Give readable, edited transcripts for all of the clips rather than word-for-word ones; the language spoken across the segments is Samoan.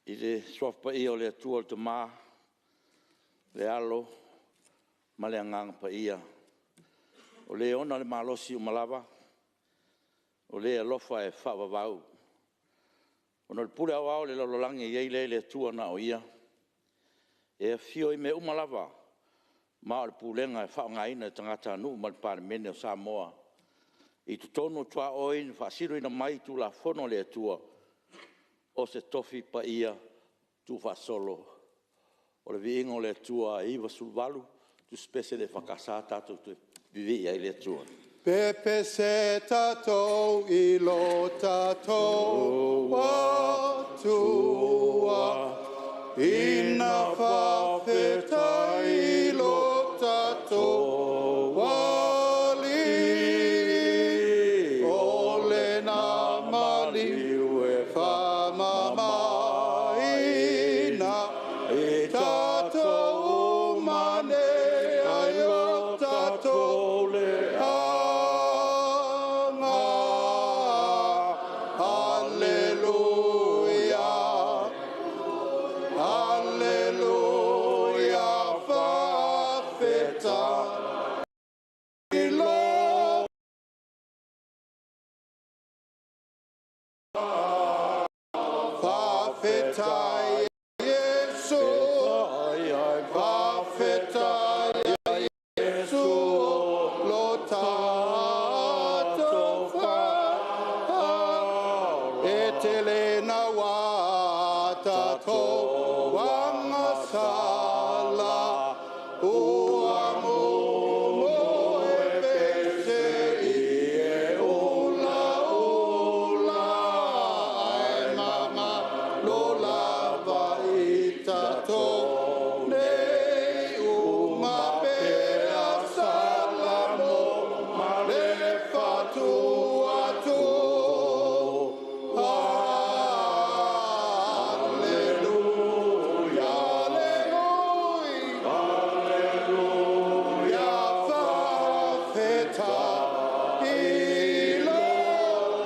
I le Suafa Paia o le Atua le Tama, le Alo ma le Agaga Paia, o Le ona le malosi uma lava, o Le alofa e faavavau. Ona o le pule aoao i le lalolagi e i ai lea i le Atua na o Ia, e afio i mea uma lava, ma o le pulega e faaaogaina e tagatanuu ma le Palemene o Samoa i totonu o tuaoi na faasinoina mai i Tulafono a le Atua, o se tofi paia tuufaasolo o le viiga o le Atua e 98 tusipese a le EFKS tatou toe vivii ai i le Atua. Pepese tatou i lo tatou Atua, ina faafetai lo tatou Alii, o lena maliu e faamamaina i tatou uma nei ai le tatou leaga. Aleluia, aleluia, faafetai lo Faafetai ia Iesu, faafetai ia Iesu o lo tatou faaola, e tele naua tatou agasala, ua mumu e pese i e ulaula, ae mamalo lava i tatou nei uma pe a salamo ma le fatu atu. Aleluia, aleluia, aleluia, faafetai i lo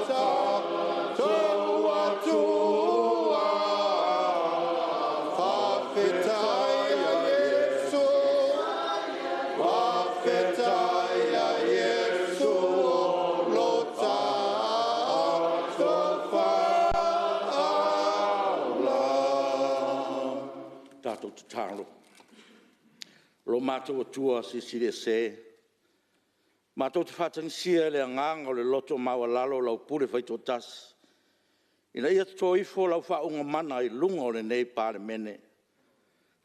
tatou Atua. Faafetai ia Iesu, faafetai ia Iesu o lo tatou Faaola. Tatou tatalo. Lo matou Atua Silisili Ese, matou te faatagisia i le agaga o le loto maualalo lau pule faitoatasi, ina ia toto ifo lau faauuga mana i luga o lenei Palemene.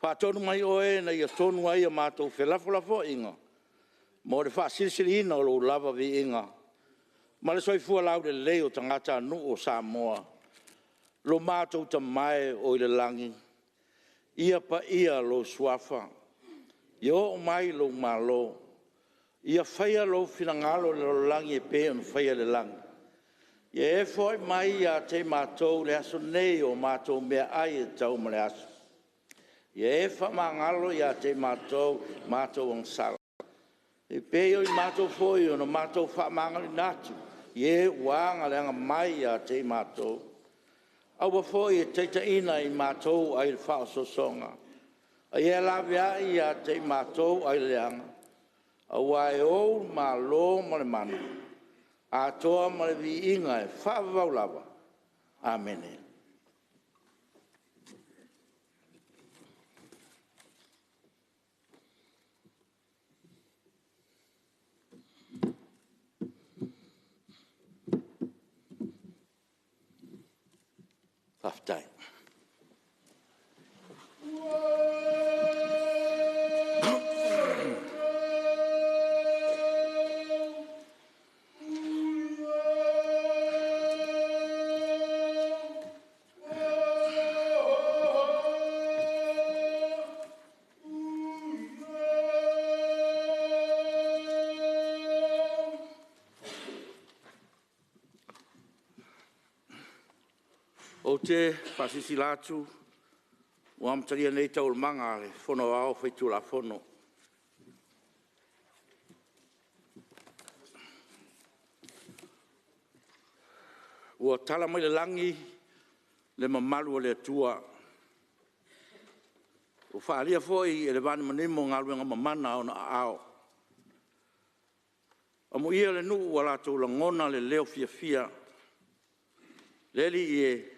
Faatonu mai Oe ina ia tonu ai a matou felafolafoaiga mo le faasilisiliina o Lou lava viiga ma le soifua laulelei o tagatanuu o Samoa. Lo matou Tama e o i le lagi, ia paia lou Suafa, ia oo mai lou Malo, ia faia lou finagalo i le lalolagi e pei ona faia i le lagi. Ia e foai mai ia te i matou i le aso nei o matou meaai e tatau mo le aso. Ia e faamagalo ia te i matou matou agasala, e pei o i matou foi ona matou faamagaloina atu i e ua aga leaga mai ia te i matou. Aua foi e te taitaiina i matou ai le faaosoosoga, a ia e laveai ia te i matou ai le leaga, aua e Ou le Malo ma le mana, atoa ma le viiga e faavavau lava. Amene. Faafetai. Ou te faasilasila atu ua Ua amatalia nei Taualumaga a le Fono Aoao Faitulafono. Ua tala mai le lagi le mamalu o le Atua, ua faaalia foi e le vanimonimo galuega mamana a Ona aao. Amuia le nuu ua latou lagona le leo fiafia, le Alii e,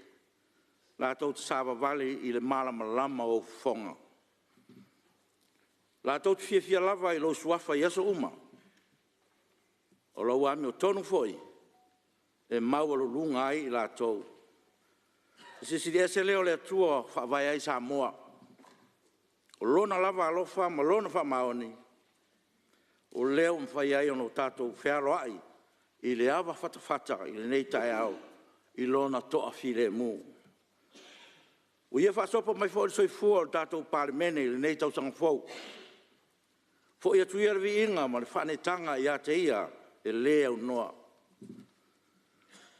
latou te savavali i le malamalama o ou fofoga. Latou te fiafia lava i lou Suafa i aso uma, o lau amiotonu foi e maualuluga ai i latou. O le Silisili Ese lea o le Atua e faavae ai Samoa, o Lona lava alofa ma Lona faamaoni o lea ua mafai ai ona tatou fealoai i le ava fatafata i lenei taeao i Lona toafilemu. Ua Ia faasopo mai foi le soifua o le tatou Palemene i lenei tausaga fou. Foi atu ia le viiga ma le faaneetaga ia te Ia e le aunoa.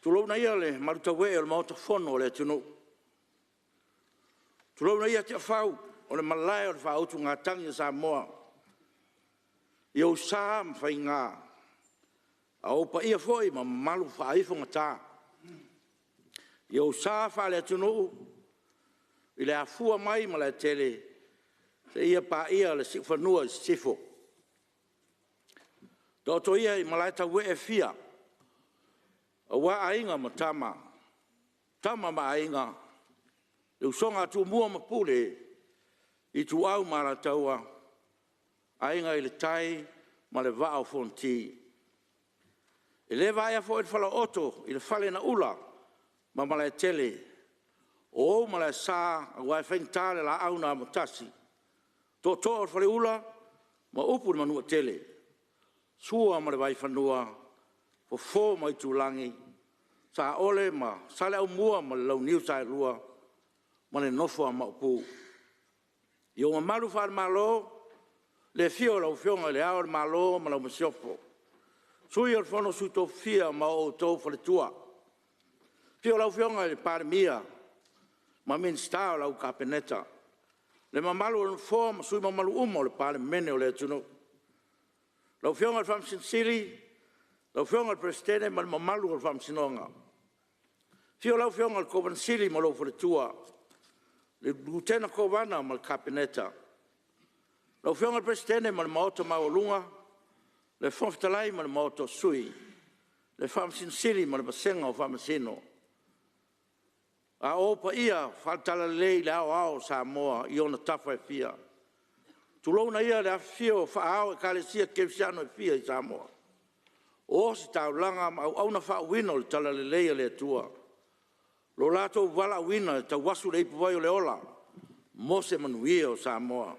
Tulouna ia le malutauee o le Maota Fono o le atunuu, tulouna ia Tiafau o le Malae o le Faautugatagi a Samoa i ou sa ma faiga, a o ou paia foi ma mamalu faaifogata. I ou sa faaleatunuu i le afua mai i Malaetele seia paia le siufanua i sisifo. Taoto ia i malaetauee e fia aua Aiga ma Tama, Tama ma Aiga, le usoga a Tumua ma Pule, Ituau ma Alataua, Aiga i le Tai ma le Vaa o Fonoti. E le vaea foi le falaooto i le fale na ula ma Malaetele, o ou malaesa aua e faigata le Laau na Amotasi, Tootoo o le Faleula ma upu i le Manuatele. Sua ma le Vaifanua, Fofo ma Aitulagi, Saole ma Saleaaumua ma le Launiu Saelua ma le nofo a Maopu. I ou mamalu faale-Malo, le afio o lau Afioga i Le Ao o le Malo ma lau Masiofo, Sui o le Fono a Sui Tofia ma outou faletua. Afio lau Afioga i le Palemia ma Minisita o lau Kapeneta, le mamalu o le Nofoa ma sui usufono mamalu uma o le Palemene o le atunuu. Lau Afioga i le Faamasino Sili, lau Afioga i le Peresetene ma le mamalu o le Faamasinoga. Afio lau Afioga i le Kovana Sili ma lou faletua, le Lutena Kovana ma le Kapeneta, lau Afioga i le Peresetene ma le Maota maualuga, le Fofoga Fetalai ma le Maota o Sui, le Faamasino Sili ma le vasega o Faamasino. A o ou paia faale-Talalelei i le aoao o Samoa i ona tafa e fia, tulouna ia le afifio o faaao o Ekalesia Kerisiano e fia i Samoa, o ositaulaga ma auauna faauuina o le talalelei a le Atua, lo latou valaauina e tauasu le ipuvai o le ola mo se manuia o Samoa.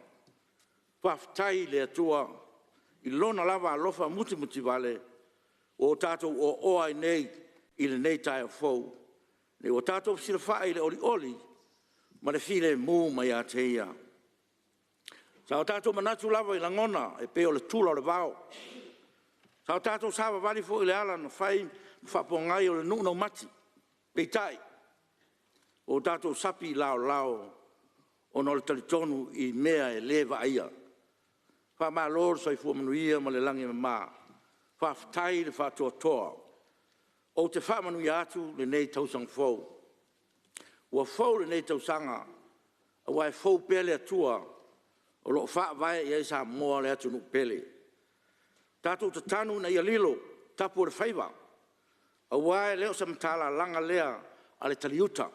Faafetai i le Atua i Lona lava alofa mutimutivale ua o tatou oaoa ai nei i lenei taeao fou, ina ua tatou fesilafai i le olioli ma le filemu mai ia te Ia. Sa o tatou manatu lava i lagona e pei o le tula o le vao, sa o tatou savavali foi i le ala na fai ma faapogai o le nuu raumati, peitai, ua o tatou sapi i laolao ona o le talitonu i mea e le vaaia. Faamalo le soifua manuia ma le lagi e mama, faafetai le faatoatoa. Ou te faamanuia atu lenei tausaga fou. Ua fou lenei tausaga aua e fou pea le Atua o lo o faavae i ai Samoa le atunuu pele. Tatou tatanu ina ia lilo tapu o le faiva, aua e le o se matalalaga lea a le taliuta,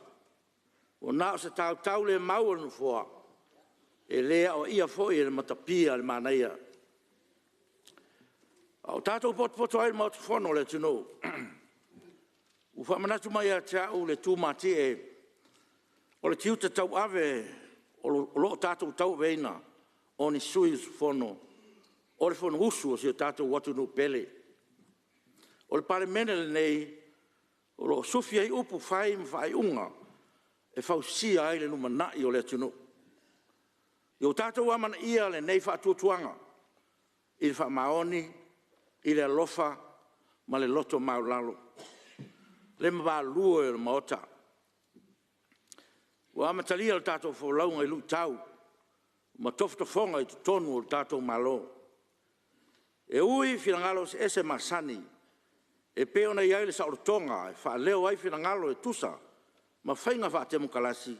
ua na o se tautaulemau a le Nofoa, e le aoaia foi e le matapia le manaia. A o tatou potopoto ai i le Maota Fono o le atunuu, ua faamanatu mai ia te au le tumatie o le tiute tauave o lo o tatou tauaveina o ni sui usufono o le Fonousu a si o tatou atunuu pele. O le Palemene lenei, o lo o sufi ai upu fai ma faaiuga e fausia ai le lumanai o le atunuu. Ia o tatou amanaia lenei faatuatuaga i le faamaoni, i le alofa ma le loto maualalo. Le mamalu e o le Maota, Ua amatalia le tatou folauga i luitau ma tofotofoga i totonu o le tatou Malo. E ui i finagalo eseese masani e pei ona i ai le saolotoga e faaleo ai finagalo e tusa ma faiga faatemokarasi,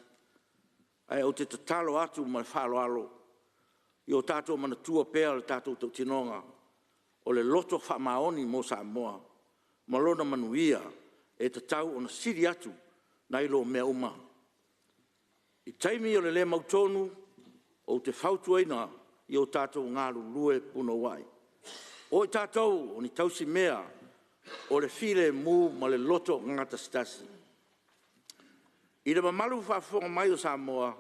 ae ou te tatalo atu ma le faaaloalo, ia o tatou manatua pea le tatou tautinoga, o le loto faamaoni mo Samoa ma lona manuia e tatau ona sili atu nai lo mea uma. I taimi o le le mautonu, ou te fautuaina ia o tatou galulue punouai. O i tatou o ni tausimea o le filemu ma le loto gagatasi. I le mamalu faafofoga mai o Samoa,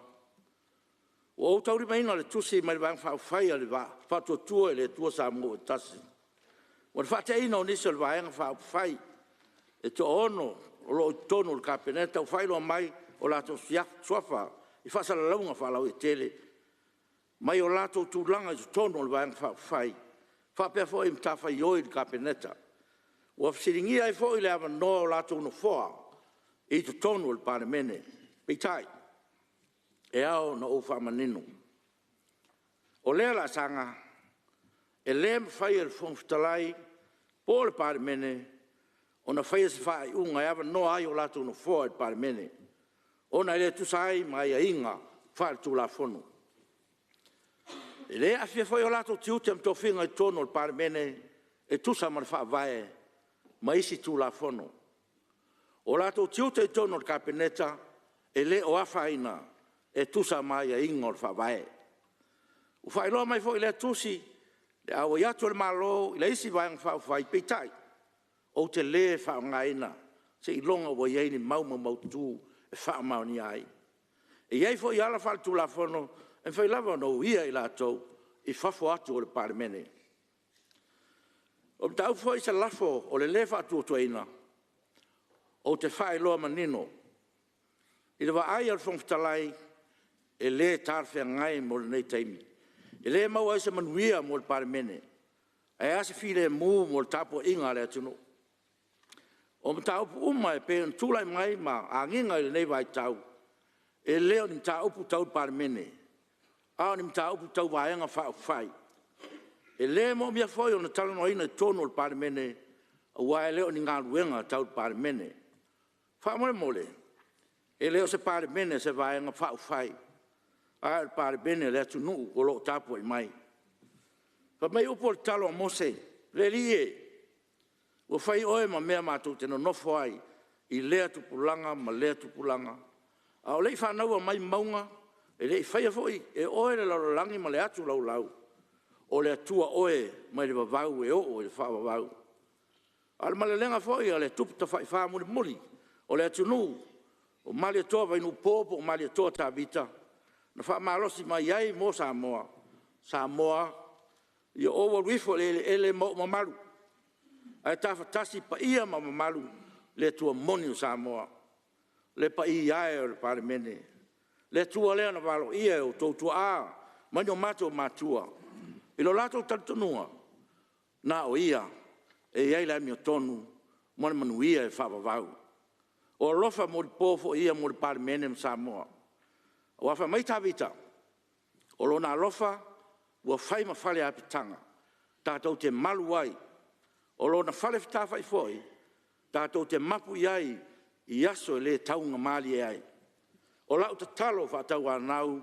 ua ou taulimaina le tusi mai le Vaega Faaupufai a le Faatuatua i le Atua Samoa ua Tasi, mo le faateaina o nisi o le Vaega Faaupufai e toaono o lo o i totonu o le Kapeneta ua faailoa mai o latou suafa i faasalalauga faalauaitele mai o latou tulaga i totonu o le Vaega Faaupufai faapea foi matafaioi i le Kapeneta. Ua fesiligia ai foi le avanoa o latou nofoa i totonu o le Palemene. Peitai, e ao ona ou faamanino, o lea laasaga e le mafai e le Fofoga Fetalai po o le Palemene ona faia se faaiuga e avanoa ai o latou nofoa i le Palemene, ona e le tusa ai ma aiaiga faale-Tulafono. E le aafia foi o latou tiute ma tofiga i totonu o le Palemene e tusa ma le Faavae ma isi Tulafono. O latou tiute i totonu o le Kapeneta, e le o afaina e tusa ma aiaiga o le Faavae. Ua faailoa mai foi i lea tusi le auai atu o le Malo i le isi Vaega Faaupufai, peitai, ou te le faaaogaina seiloga ua i ai ni mau maumaututu e faamaonia ai. E i ai foi ala faaletulafono e mafai lava ona uia i latou i fafo atu o le Palemene. O le mataupu foi i se lafo o le lē Faatuatuaina, ou te faailoa manino, i le vaai a le Fofoga Fetalai, e le talafeagai mo lenei taimi. E le maua ai se manuia mo le Palemene, ae a se filemu mo le tapuaiga a le atunuu. O mataupu uma e pei ona tulai mai ma agiga i lenei vaitau, e le o ni mataupu tau le Palemene, a o ni mataupu tau Vaega Faaupufai. E le moomia foi ona talanoaina i totonu o le Palemene, aua e le o ni galuega tau le Palemene. Faamolemole, e le o se Palemene a se Vaega Faaupufai, a o le Palemene a le atunuu o lo o tapuai mai. Fai mai upu o le tatalo a Mose, “Le Alii e, ua fai Oe ma mea matou te nonofo ai i lea tupulaga ma lea tupulaga. A o le i fanaua mai mauga, e le i faia foi e Oe le lalolagi ma le atu laulau, o le Atua Oe mai le vavau e oo i le faavavau.” A o le malelega foi a le Tupu Tafaifa mulimuli o le atunuu o Malietoa Vainuupo po o Malietoa Tavita, na faamalosi mai ai mo Samoa, “Samoa, ia ou alu ifo i le eleele ma ou mamalu, ae tafatasi paia ma mamalu i le Atua moni o Samoa.” Le paia e o le Palemene, le Atua lea na valoia e o outou tuaa ma ni o matou matua i lo latou talitonuga, na o Ia e i ai le amiotonu ma le manuia e faavavau. O alofa molipo foi ia mo le Palemene ma Samoa. Aua fai mai Tavita, “O Lona alofa ua fai ma faleapitaga tatou te malu ai, o Lona fale fetāfai foi tatou te mapu i ai i aso e le taugamalie ai.” O lau tatalo faatauanau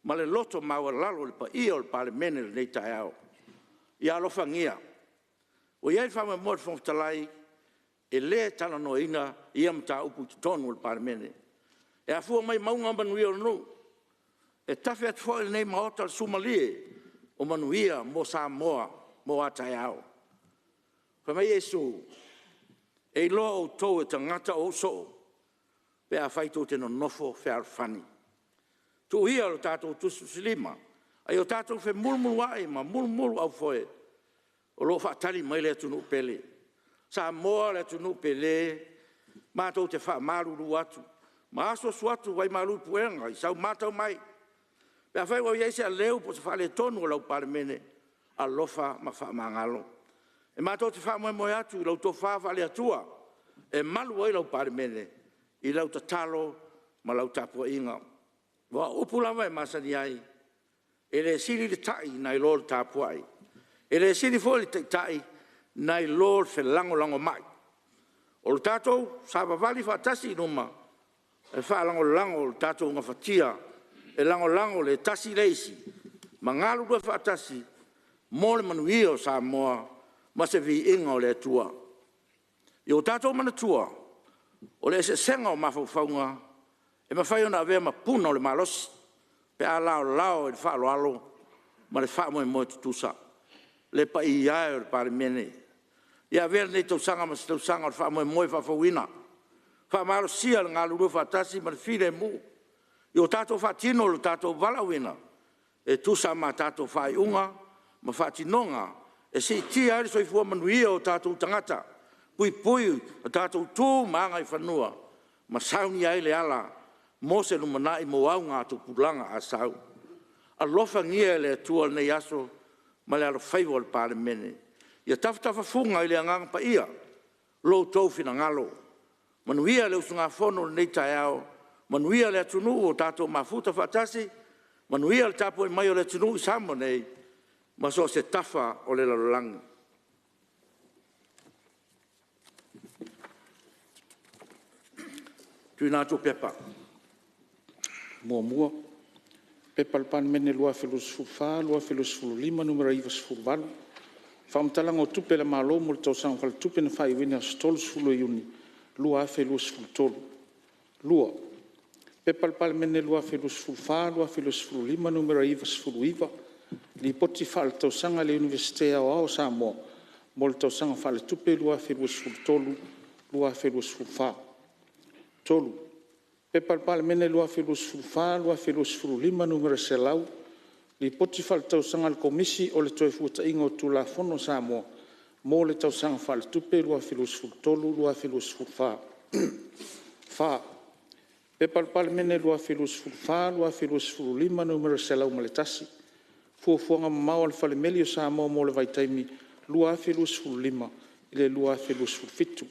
ma le loto maualalo i le paia o le Palemene i lenei taeao, ia alofagia. Ua i ai le faamoemoe o le Fofoga Fetalai, e le talanoaina ia mataupu i totonu o le Palemene. E afua mai mauga manuia o le nuu. E tafe atu foi i lenei Maota le suamalie o manuia mo Samoa mo a taeao. Fai mai Iesu, “E iloa outou e tagata o ou soo pe afai tou te nonofo fealofani.” Tuu ia lo tatou tusitusilima a ia o tatou femulumuluai ma mulumuluaufoe, o lo o faatali mai le atunuu pele. Samoa le atunuu pele, matou te faamalulu atu ma asuasu atu vai malu i puega i sau matau mai. Pe afai ua i ai se aleu po o se faaletonu o lau Palemene, alofa ma faamagalo. E matou te faamoemoe atu i lau tofa faale-Atua e malu ai lau Palemene i lau tatalo ma lau tapuaiga. Aua o upu lava e masani ai, e le sili le ta'i nai lo le tapuai, e le sili foi le taitai nai lo le felagolagomai. O le tatou savavali faatasi i luma, e faalagolago i le tatou gafatia, e lagolago le tasi i le isi ma galulue faatasi mo le manuia o Samoa ma se viiga o le Atua. Ia o tatou manatua, o le eseesega o mafaufauga e mafai ona avea ma puna o le malosi pe a laolao i le faaaloalo ma le faamoemoe tutusa. Le paia e o le Palemene, ia avea lenei tausaga ma se tausaga o le faamoemoe faafouina, faamalosia le galulue faatasi ma le filemu, ia o tatou faatino lo tatou valaauina e tusa ma a tatou faaiuga ma faatinoga e siitia ai le soifua manuia o o tatou tagata, puipui o tatou tu ma agaifanua, ma saunia ai le ala mo se lumanai mo augatupulaga a sau. Alofagia e le Atua lenei aso ma le alofaiva o le Palemene. Ia tafatafafuga i le Agaga Paia lo outou finagalo. Manuia le usugafono i lenei taeao, manuia le atunuu ua tatou mafuta faatasi, manuia le tapuai mai a le atunuu i Samoa nei ma so o se tafa o le lalolagi. 1. P.P.2024/2025 Nu.98, Faamatalaga o Tupe a le Malo mo le Tausaga Faaletupe na faaiuina i le aso 30 Iuni 2023. 2. P.P.2024/2025 Nu.99, Lipoti Faaletausaga a le Iunivesite Aoao o Samoa mo le Tausaga Faaletupe 2023/2024. 3. P.P.2024/2025 Nu.100, Lipoti Faaletausaga a le Komisi o le Toefuataiga o Tulafono a Samoa mo le Tausaga Faaletupe 2023/2024. 4. P.P.2024/2025 Nu.101, Fuafuaga mamao a le Falemeli o Samoa mo le vaitaimi 2025-2027.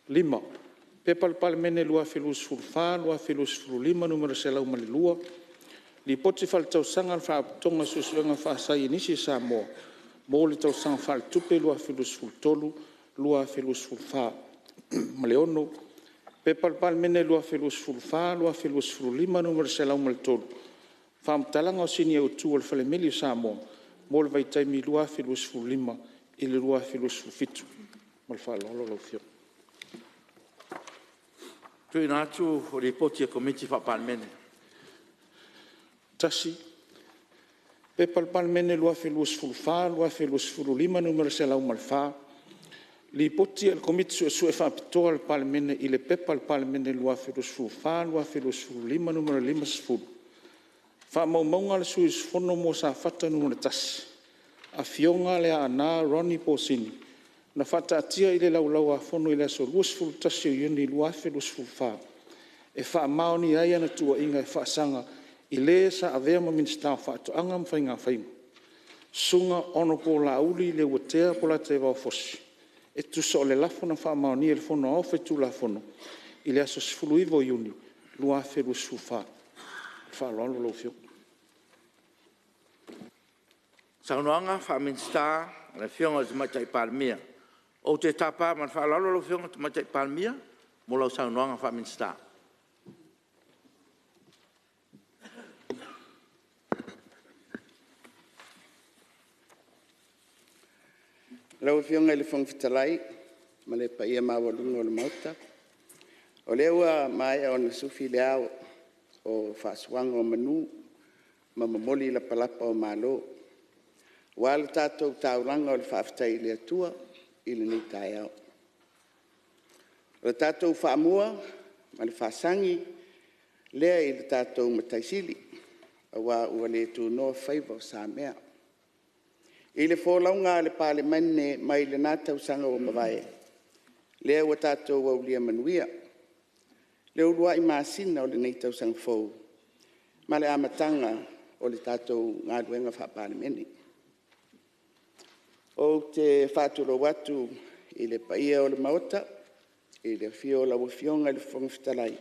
5. P.P.2024/2025 Nu.102, Lipoti Faaletausaga a le Faalapotopotoga o Suesuega Faasaienisi a Samoa mo le Tausaga Faaletupe 2023/2024. 6. P.P.2024/2025 Nu.103, Faamatalaga o Sini Autu a le Falemeli o Samoa mo le vaitaimi 2025-2027. Ma le faaaloalo lau Afioga. Tuuina atu o Lipoti a Komiti Faa-Palemene. 1. P.P.2024/2025 Nu.104, Lipoti a le Komiti Suesue Faapitoa a le Palemene i le P.P.2024/2025 Nu.50, Faamaumauga a le Sui Usufono mo Safata 1, Afioga Leaana Ronnie Posini na faataatia i le Laulau-a-Fono i le aso 21 Iuni 2024 e faamaonia ai ana tuuaiga e faasaga i le sa avea ma Minisita o Faatoaga ma Faigafaiva, Susuga Hon Laauli Leuatea Polataivao Fosi, e tusa o le Lafo na faamaonia e le Fono Aoao Faitulafono i le aso 19 Iuni 2024. Ma le faaaloalo lau Afioga. Saunoaga Faa-Minisita a le Afioga i le Tamaitai Palemia. Ou te tapa ma le faaaloalo lau Afioga i le Tamaitai Palemia mo lau Saunoaga Faa-Minisita. Lau Afioga i le Fofoga Fetalai ma le paia maualuga o le Maota, o lea ua maea ona sufi le ao o faasuaga o manu ma momoli lapalapa o malo aua le tatou taulaga o le faafetai i le Atua i lenei taeao. O le tatou faamua ma le faasagi lea i le tatou Matai Sili aua ua le tunoa faiva o Samea. I le folauga a le Palemene mai lena tausaga ua mavae, lea ua tatou aulia manuia le uluai masina o lenei tausaga fou ma le amataga o le tatou galuega faa-Palemene. Ou te faatulou atu i le paia o le Maota i le afio o lau Afioga i le Fofoga Fetalai,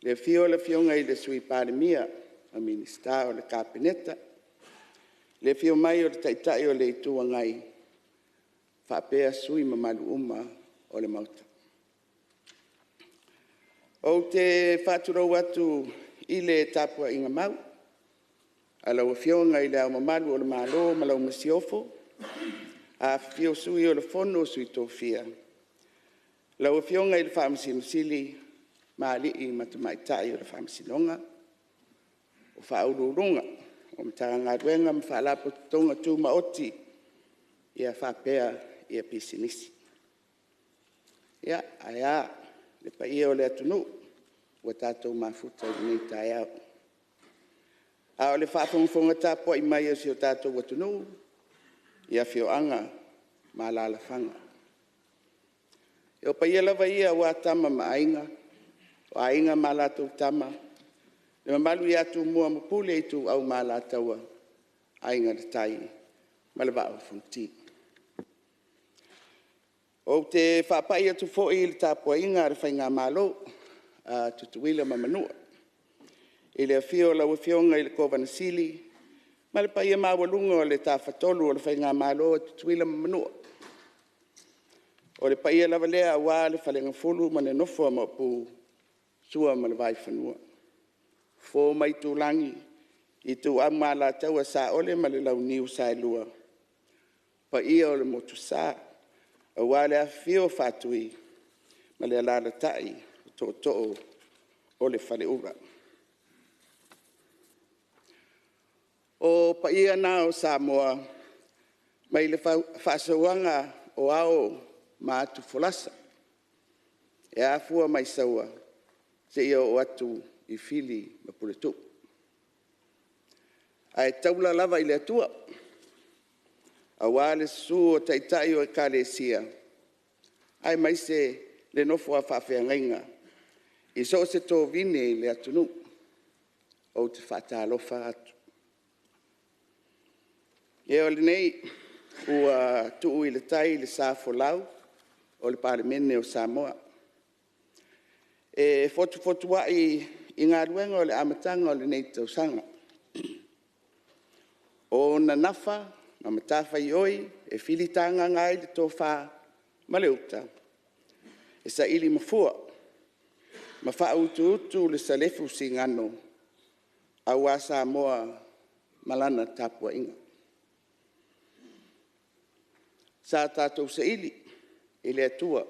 Le afio o le Afioga i le Sui Palemia ma Minisita o le Kapeneta, le afio mai o le Taitai o le Itu Agai faapea sui usufono mamalu uma o le Maota. Ou te faatulou atu i le tapuaiga mau a lau Afioga i Le Ao Mamalu o le Malo ma lau Masiofo, afifio Sui o le Fono a Sui Tofia, lau Afioga i le Faamasino Sili ma alii ma tamaitai o le Faamasinoga, o Faauluuluga o Matagaluega ma Faalapotopotoga Tumaoti faapea Pisinisi. Ae a le paia o le atunuu ua tatou mafuta i lenei taeao, a o le faafogafoga tapuai mai a si o tatou atunuu i afioaga ma alaalafaga. O paia lava ia aua Tama ma Aiga, o Aiga ma latou Tama, le mamalu ia Tumua ma Pule, Ituau ma Alataua, Aiga i le Tai ma le Vaa o Fonoti. Ou te faapai atu foi i le tapuaiga a le Faigamalo a Tutuila ma Manua, i le afio o lau Afioga i le Kovana Sili ma le paia maualuga o le Tafatolu o le Faigamalo a Tutuila ma Manua. O le paia lava lea aua le Faleagafulu ma le nofo a Maopu, Sua ma le Vaifanua, Fofo ma Aitulagi, Ituau ma Alataua, Saole ma le Launiu Saelua, paia o le Motusa aua le afifio o Faatui ma le alaalatai o Tootoo o le Faleula. O paia na o Samoa mai le faasauaga o ao ma atufolasa, e afua mai Saua seia oo atu i Fili ma Puletuu. Ae taula lava i le Atua aua le susu o Taitai o Ekalesia aemaise le nofo a faafeagaiga i so o se tovine i le atunuu. Ou te faatalofa atu. Ia o lenei ua tuu i le tai le sa folau o le Palemene o Samoa e fotufotuai i galuega o le amataga o lenei tausaga. O ona nafa ma matafaioi e filitagaga ai le tofa ma le uta, e saili mafua ma faautuutu le salefu sigano aua Samoa ma lana tapuaiga. Sa tatou saili i le Atua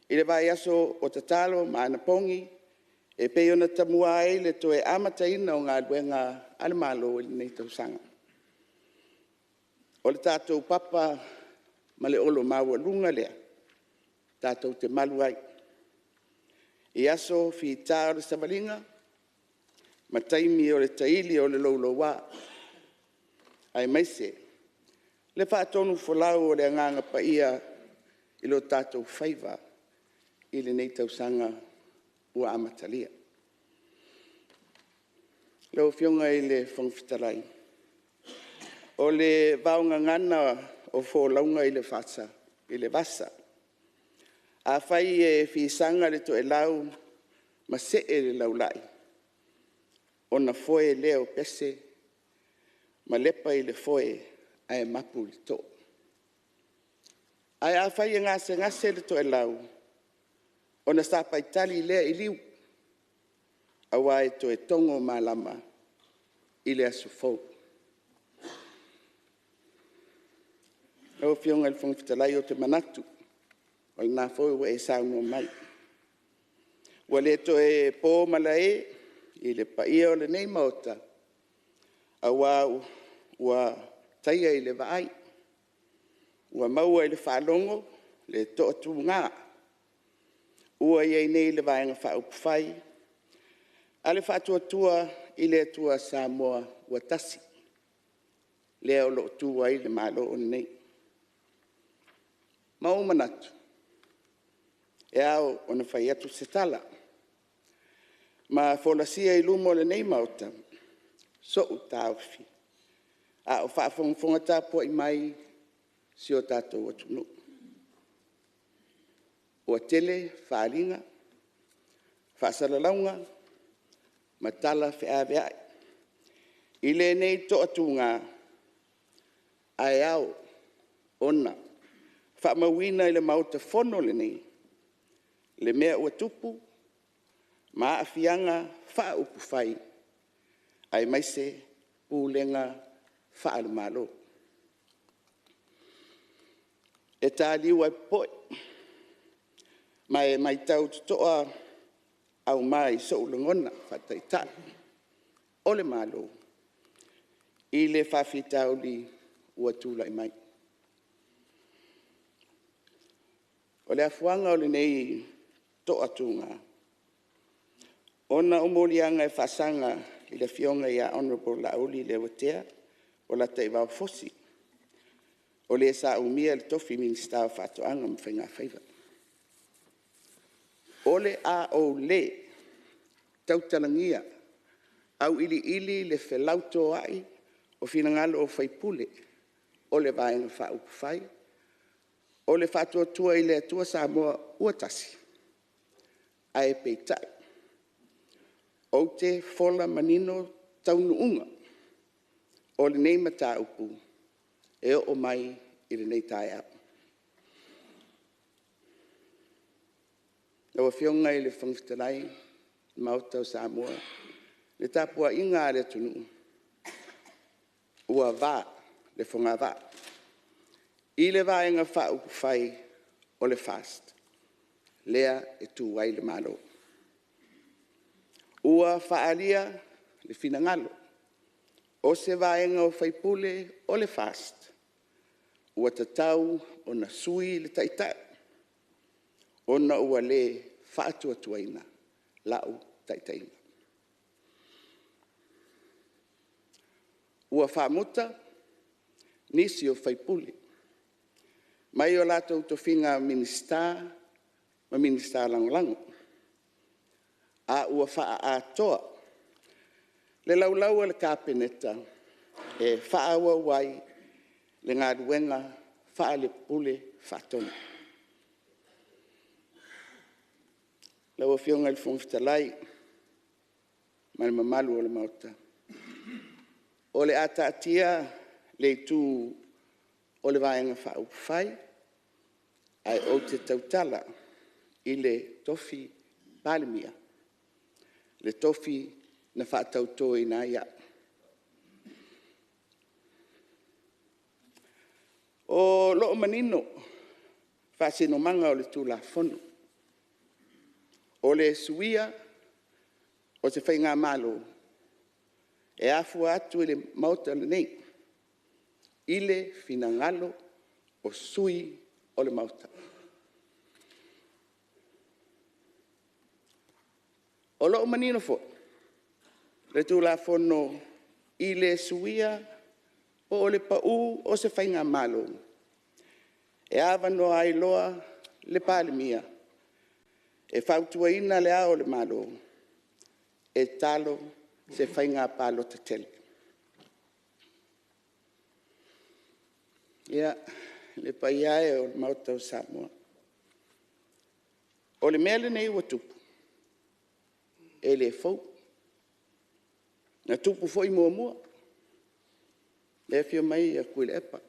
i le vaiaso o tatalo ma anapogi e pei ona tamua ai le toe amataina o galuega a le Malo i lenei tausaga. O le tatou papa ma le olo maualuga lea tatou te malu ai i aso fita o le savaliga ma taimi o le taili o le louloua, aemaise le faatonufolau o le Agaga Paia i o tatou faiva i lenei tausaga ua amatalia. Lau Afioga i le Fofoga Fetalai, o le vaogagana o folauga i le vasa, afai e fisaga le toelau ma see le laulai, ona foe lea o pese ma lepa i le foe ae mapu i le too. Ae afai e gasegase le toelau, ona sapaitali lea i liu, aua e toe togo malama i le aso fou. Lau Afioga i le Fofoga Fetalai, ou te manatu o lena foi ua e saunoa mai, ua le toe po malae i le paia o lenei Maota, aua ua taia i le vaai, ua maua i le faalogo le toatuga ua i ai nei le Vaega Faaupufai a le Faatuatua i le Atua Samoa ua Tasi, lea o lo o tu ai le Malo lenei. Ma ua ou manatu, e ao ona fai atu se tala ma folasia i luma o lenei Maota sou taofi, a o faafogafoga tapuai mai si o tatou atunuu. Ua tele faaaliga, Faasalalauga ma tala feaveai i lenei toatuga, ae ao ona faamauina i le Maota Fono lenei le mea ua tupu ma aafiaga faaupufai aemaise pulega faale-Malo. E taliu ae popoe ma e matau totoa auma i sou lagona faa-Taitai o le Malo i le faafitauli ua tulai mai. O le afuaga o lenei toatuga, ona o moliaga e faasaga i le Afioga ia Hon Laauli Leuatea Polataivao Fosi, o le sa umia le tofi Minisita o Faatoaga ma Faigafaiva. O le a ou le tautalagia auiliili le felautoai o finagalo o sui usufono o le Vaega Faaupufai o le Faatuatua i le Atua Samoa ua Tasi, ae peitai, ou te fola manino taunuuga o lenei mataupu e oo mai i lenei taeao. Lau Afioga i le Fofoga Fetalai ma le Maota o Samoa, le tapuaiga a le atunuu, ua va le fogavaa i le Vaega Faaupufai o le FAST lea e tu ai le Malo. Ua faaalia le finagalo o se vaega o sui usufono o le FAST ua tatau ona sui le Taitai ona ua le faatuatuaina lau taitaiga. Ua faamuta nisi o sui usufono mai o latou tofiga Minisita ma Minisita Lagolago, a ua faaatoa le laulau a le Kapeneta e faaauau ai le galuega faale Pule Faatonu. Lau Afioga i le Fofoga Fetalai ma le mamalu o le Maota, o le a taatia le itu o le Vaega Faaupufai ae ou te tautala i le tofi Palemia, le tofi na faatautoina ai au. O lo o manino faasinomaga o le Tulafono, o le suia o se faigamalo, e afua atu i le Maota lenei i le finagalo o sui usufono o le Maota. O lo o manino foi le Tulafono i le suia po o le pau o se faigamalo, e avanoa ai loa le Palemia e fautuaina Le Ao o le Malo e talo se faiga palota tele. Ia, le paia e o le Maota o Samoa, o le mea lenei ua tupu, e le fou. Na tupu foi muamua, lea e afio mai Tuilaepa,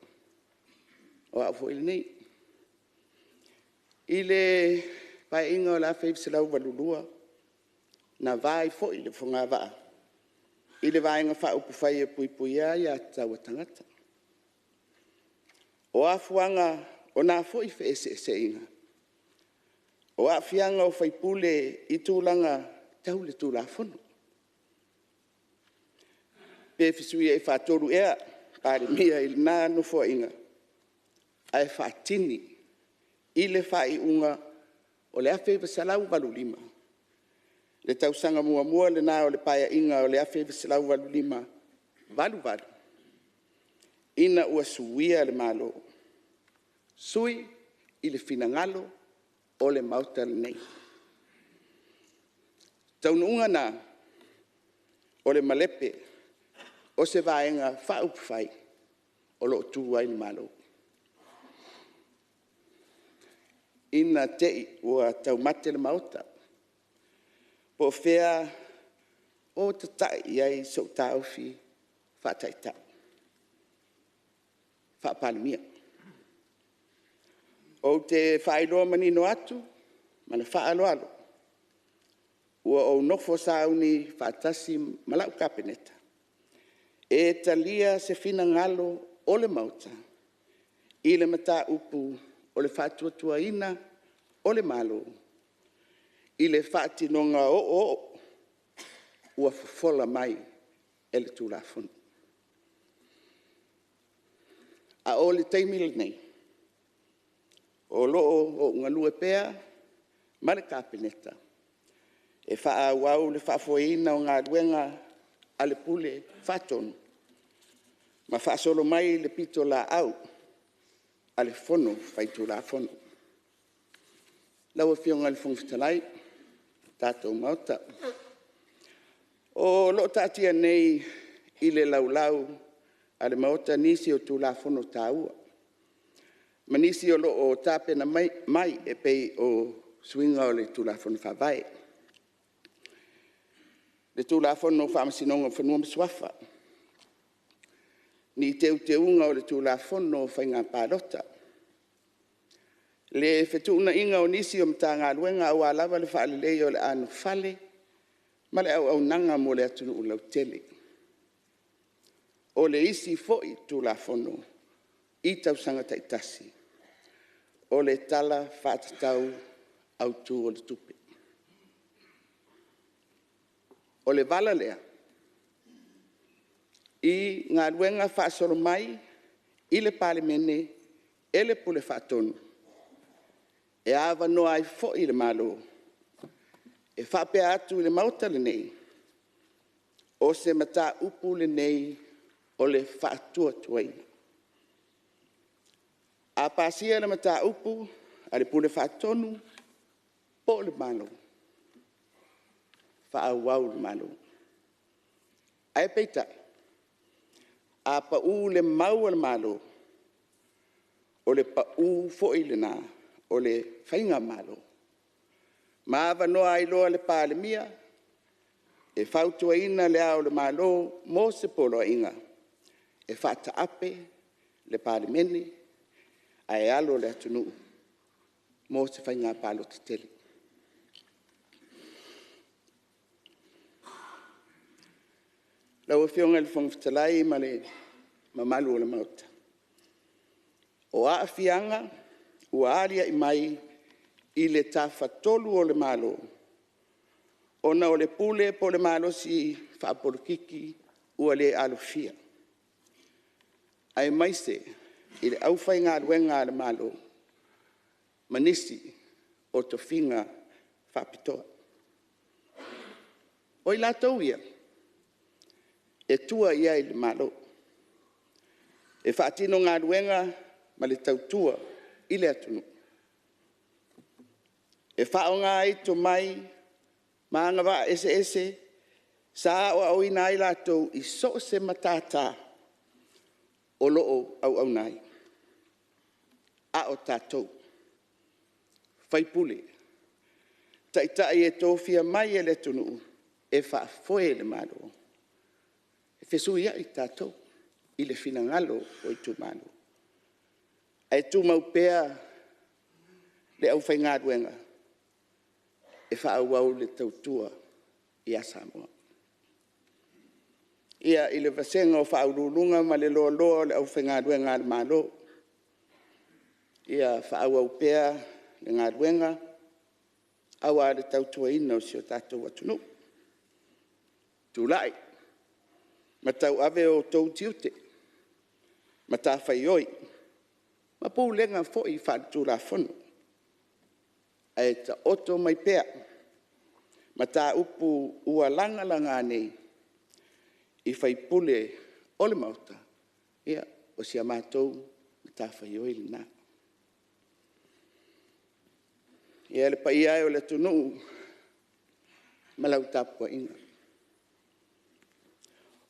o au foi lenei. I le Paeaiga o le 1982, na va ai foi le fogavaa i le Vaega Faaupufai e Puipuia Aia Tatau a Tagata. O afuaga o na foi feeseeseaiga, o aafiaga o sui usufono i tulaga tau le Tulafono. Pe fesuiai faatolu ea Palemia i lena Nofoaiga, ae faatini i le faaiuga o le 1985, le tausaga muamua lena o le Paeaiga o le 1985-1988, ina ua suia le Malo, sui i le finagalo o le Maota lenei. O taunuuga na o le malepe o se Vaega Faaupufai o lo o tu ai le Malo. Ina te i ua taumate le Maota, Po o fea o tatai i ai sou taofi faa-Taitai, faa-Palemia. Ou te faailoa manino atu ma le faaaloalo, ua ou nofo sauni faatasi ma lau Kapeneta e talia se finagalo o le Maota i le mataupu o le faatuatuaina o le Malo i le faatinoga oooo ua fofola mai e le Tulafono. A o le taimi lenei, o lo o ou galue pea ma le Kapeneta e faaauau le faafoeina o galuega a le Pule Faatonu ma faasolo mai le pitolaau a le Fono Faitulafono. Lau Afioga i le Fofoga Fetalai ma le tatou Maota, o lo o taatia nei i le Laulau a le Maota nisi o Tulafono taua ma nisi o lo o tapena mai e pei o suiga o le Tulafono Faavae, le Tulafono o Faamasinoga o Fanua ma Suafa, ni Teuteuga o le Tulafono o Faiga Palota, le fetuunaiga o nisi o Matagaluega aua lava le faaleleia o le anofale ma le auaunaga mo le atunuu lautele. O le isi foi Tulafono i tausaga taitasi, o le Tala Faatatau Autu o le Tupe. O le vala lea i galuega faasolo mai i le Palemene e le Pule Faatonu, e avanoa ai foi le Malo e faapea atu i le Maota lenei, o se mataupu lenei o le faatuatuaina. A pasia le mataupu a le Pule Faatonu po o le Malo, faaauau le Malo. Ae peitai, a pau le mau a le Malo, o le pau foi lena o le Faigamalo ma avanoa ai loa le Palemia e fautuaina Le Ao o le Malo mo se poloaiga e faataape le Palemene ae alo le atunuu mo se faiga palota tele. Lau Afioga i le Fofoga Fetalai ma le mamalu o le Maota, o aafiaga ua aliai mai i le Tafatolu o le Malo, ona o le pule po o le malosi faapolokiki ua le alofia, aemaise i le aufaigaluega a le Malo ma nisi o tofiga faapitoa. O i latou ia, e tua i ai le Malo e faatino galuega ma le tautua i le atunuu. E faaaoga ai tomai ma agavaa eseese sa aoaoina ai latou i so o se matata o lo o auauna ai. A o tatou, o sui usufono, o Taitai e tofia mai e le atunuu e faafoe le Malo, e fesuiai tatou i le finagalo o itumalo, ae tumau pea le aufaigaluega e faaauau le tautua ia Samoa. Ia, i le vasega o Faauluuluga ma le loaloa o le aufaigaluega a le Malo, ia faaauau pea le galuega aua le tautuaina o si o tatou atunuu. Tulai ma tauave outou tiute, matafaioi ma pulega foi faale-Tulafono, ae taoto mai pea mataupu ua lagalaga nei i sui usufono o le Maota, ia, o si a matou matafaioi lena. Ia, le paia e o le atunuu ma lau tapuaiga,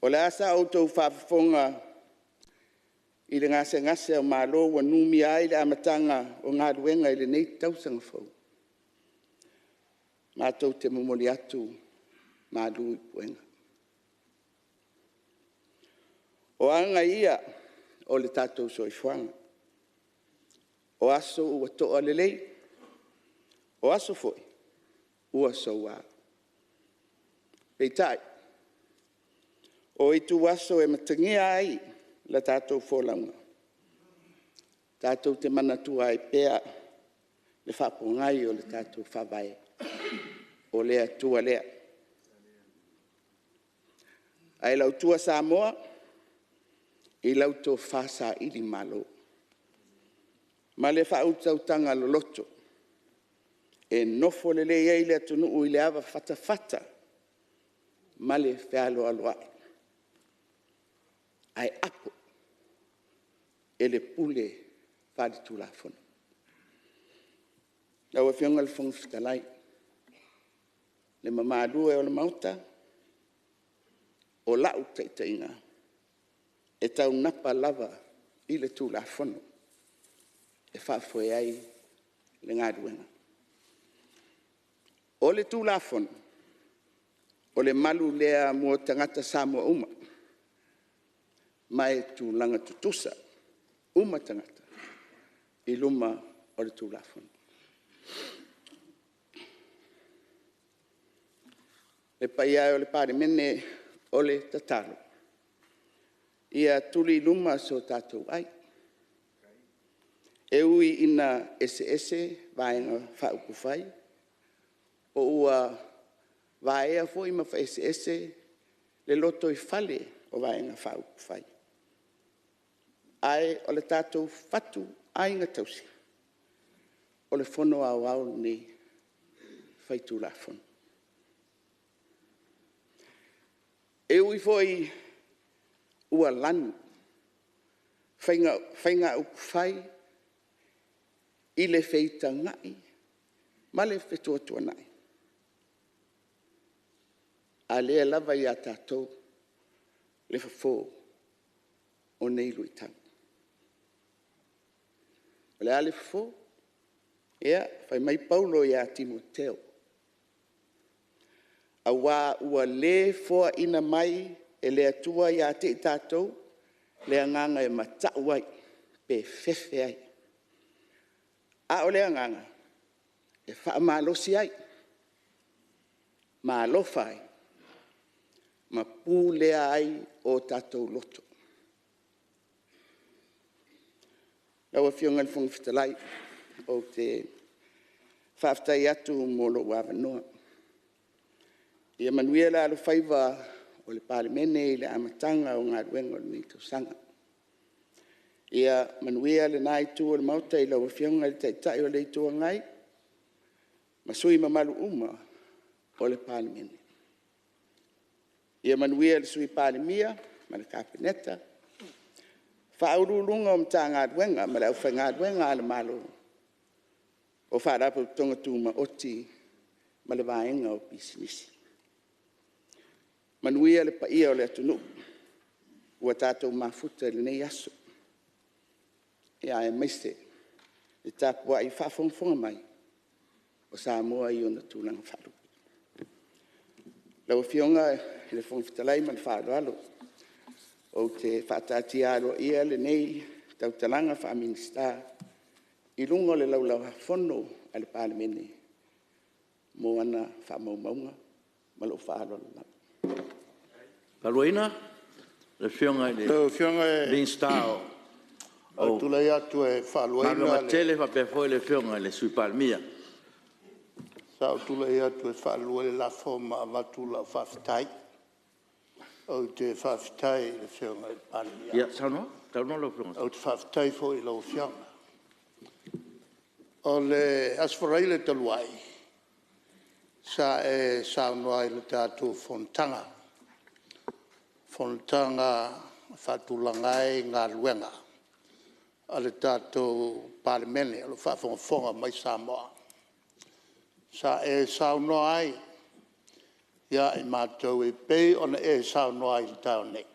o le a sa outou faafofoga i le gasegase o malo ua numia ai le amataga o galuega i lenei tausaga fou? matou te momoli atu malu i puega. O aga ia o le tatou soifuaga, o aso ua toa lelei, o aso foi ua soua. Peitai, o ituaso e matagia ai le tatou folauga, tatou te manatua ai pea le faapogai o le tatou Faavae, o le Atua lea. Ae i lau tua Samoa, i lau tofa sailimalo ma le faautautaga loloto e nofo lelei ai le atunuu i le ava fatafata ma le fealoaloai, ae apo e le pule faale-Tulafono. Lau Afioga i le Fofoga Fetalai, le mamalu e o le Maota, o lau taitaiga, e taunapa lava i le Tulafono e faafoe ai le galuega. O le Tulafono, o le malu lea mo tagata Samoa uma, ma e tulaga tutusa uma tagata i luma o le Tulafono. Le paia e o le Palemene, o le tatalo, ia tuli i luma so tatou ai, e ui ina eseese Vaega Faaupufai, po ua vaea foi ma feeseese le lotoifale o Vaega Faaupufai, ae o le tatou fatuaiga tausi, o le Fono Aoao lenei Faitulafono. E ui foi ua lanu faiga upufai i le feitagai ma le fetuatuanai, a o lea e lava ia tatou le fofo o nei luitau. O le a le fofo? Ia, fai mai Paulo ia Timoteo, “aua ua le foaina mai e le Atua ia te i tatou le agaga e matau ai pe fefe ai, a o le agaga e faamalosi ai, ma alofa ai ma pulea ai o tatou loto.” Lau Afioga i le Fofoga Fetalai, ou te faafetai atu mo lou avanoa. Ia manuia le alofaiva o le Palemene i le amataga o galuega o lenei tausaga. Ia manuia lena Itu o le Maota i lau Afioga i le Taitai o le Itu Agai ma sui usufono mamalu uma o le Palemene. Ia manuia le Sui Palemia ma le Kapeneta, Ofisa Sili o Pulega o Matagaluega ma le aufaigaluega a le Malo, o Faalapotopotoga Tumaoti ma le vaega o Pisinisi. Manuia le paia o le atunuu ua tatou mafuta i lenei aso, aemaise le tapuai faafogafoga mai o Samoa i ona tulaga faalupe. Lau Afioga i le Fofoga Fetalai ma le faaaloalo, ou te faataatia aloaia lenei tautalaga faa-Minisita i luga o le Laulau-a-Fono a le Palemene mo ana faamaumauga. Ma lou faaaloalo lava. Le Afioga i le Lau Afioga Minisita ou te o tulai atu e faaluaina Galuega le… Tetele faapea foi le Afioga i le Sui Palemia. Sa ou tulai atu e faalua le lafo ma avatu lau faafetai. Ou te faafetai i le Afioga i le Palemia. Ia saunoa lau Afioga. Ou te faafetai foi i lau Afioga. O le Aso Faraile talu ai sa e saunoa i le tatou Fonotaga, fonotaga e faatulaga ai galuega a le tatou Palemene o lo o faafogafoga mai Samoa. Sa e saunoa ai ia i matou e pei ona e saunoa ai i le taeao nei,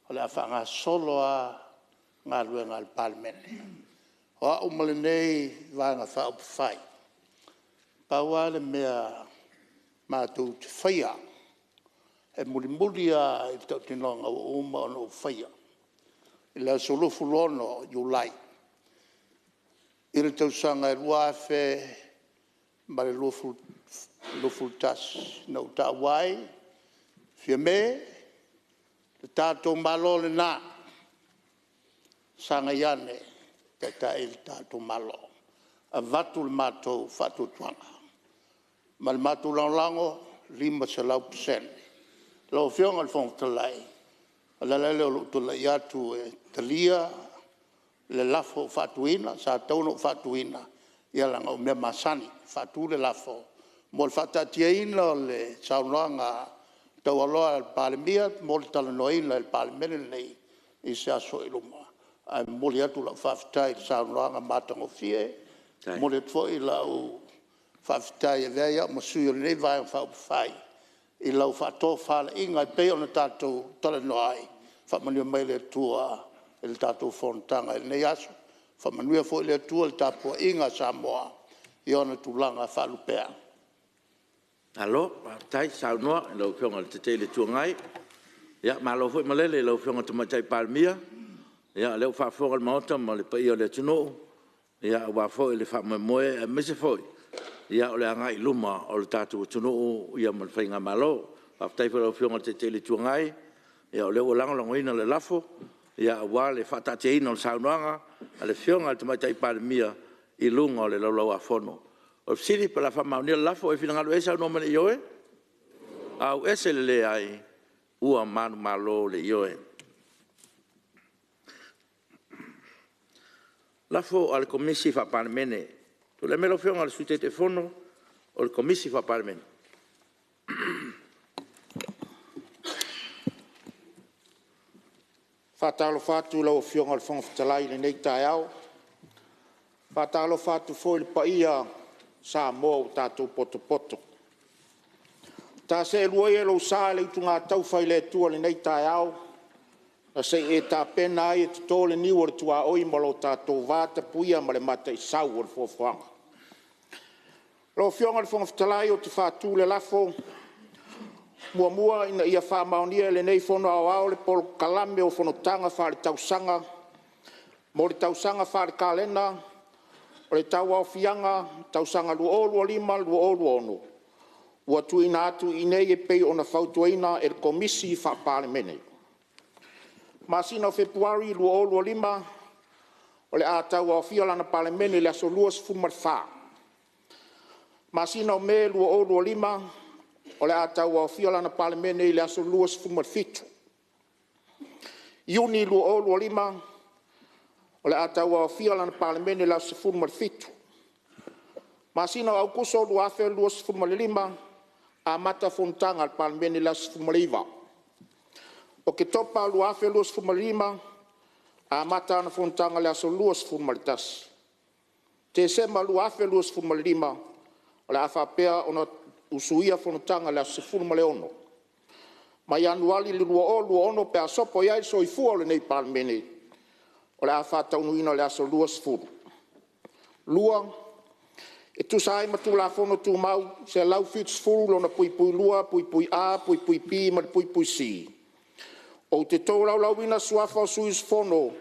o le a faagasolo lava galuega a le Palemene. O au ma lenei Vaega Faaupufai, Pau lava le mea matou te faia e mulimuli lava i le tautinoga ua uma ona ou faia i le aso 26 Iulai i le tausaga e 2021, na ou taua ai, “Fiame, le tatou Malo lena, sagai ane e taitai le tatou Malo.” Avatu le matou faatuatuaga ma le matou lagolago e 500%. Lau Afioga i le Fofoga Fetalai, o le ala lea o lou tulai atu e talia le lafo ua faatuina. Sa tatau ona ou faatuina, ia leaga o mea masani, e faatu le lafo mo le faataatiaina o le saunoaga taualoa a le Palemia mo le talanoaina e le Palemene lenei i se aso o i luma. Ae momoli atu lau faafetai i le saunoaga matagofie. E momoli atu foi lau faafetai e avea ai au ma sui o lenei Vaega Faaupufai i lau faatofalaiga e pei ona tatou talanoa ai. Faamanuia mai le Atua i le tatou fonotaga i lenei aso. Faamanuia foi le Atua i le tapuaiga a Samoa i ona tulaga faalupea. Malo faafetai saunoa i lau Afioga i le Taitai o le Itu Agai. Ia malo foi malele i lau Afioga i le Tamaitai Palemia. O lea ua faafofoga le Maota ma le paia o le atunuu aua foi le faamoemoe aemaise foi o le agai i luma o le tatou atunuu ma le faigamalo. Faafetai foi i lau Afioga i le Taitai o le Itu Agai, o lea ua lagolagoina le lafo aua le faataatiaina o le saunoaga a le Afioga i le Tamaitai Palemia i luga o le Laulau-a-Fono. O le fesili po o le a faamaonia le lafo. O ai e finagalo i ai saunoa mai i le ioe. Tusa ai ma lafo a le Komisi Faa-Palemene. Tulai mai lau Afioga i le Sui Taitaifono o le Komisi Faa-Palemene. E faatalofa atu i lau Afioga i le Fofoga Fetalai i lenei taeao. E faatalofa atu foi i le paia o Samoa ua tatou potopoto. Ta seelua ia i lou sa le utugataufa i le Atua i lenei taeao na se i e tapena ai e toto le niu o le tuaoi ma lo tatou vatapuia ma le mataisau o le foafoaga. Lau Afioga i le Fofoga Fetalai ou te faatu le lafo; 1. Ina ia faamaonia e lenei Fono Aoao le Polokalame o Fonotaga Faale-Tausaga mo le tausaga faale-kalena o le Tauaofiaga tausaga 2025/2026 ua tuuina atu i inei e pei ona fautuaina e le Komisi Faa-Palemene. Masina o Fepuari 2025, o le a tauaofia lana Palemene i le aso 24. Masina o Me 2025, o le a tauaofia lana Palemene i le aso 27. Iuni 2025, o le a tauaofia lana Palemene i le aso 17. Masina o Aokuso 2025, amata fonotaga a le Palemene i le aso 19. Oketopa 2025, amata ana fonotaga i le aso 21. Tesema 2025, o le a faapea ona usuia fonotaga i le aso 16 ma Ianuari 2026 pe a sopo i ai le soifua o lenei Palemene, o le a faataunuuina i le aso 20. 2. E tusa ai ma Tulafono Tumau 170(2)(a)(b) ma le (c), ou te tolaulauina suafa o sui usufono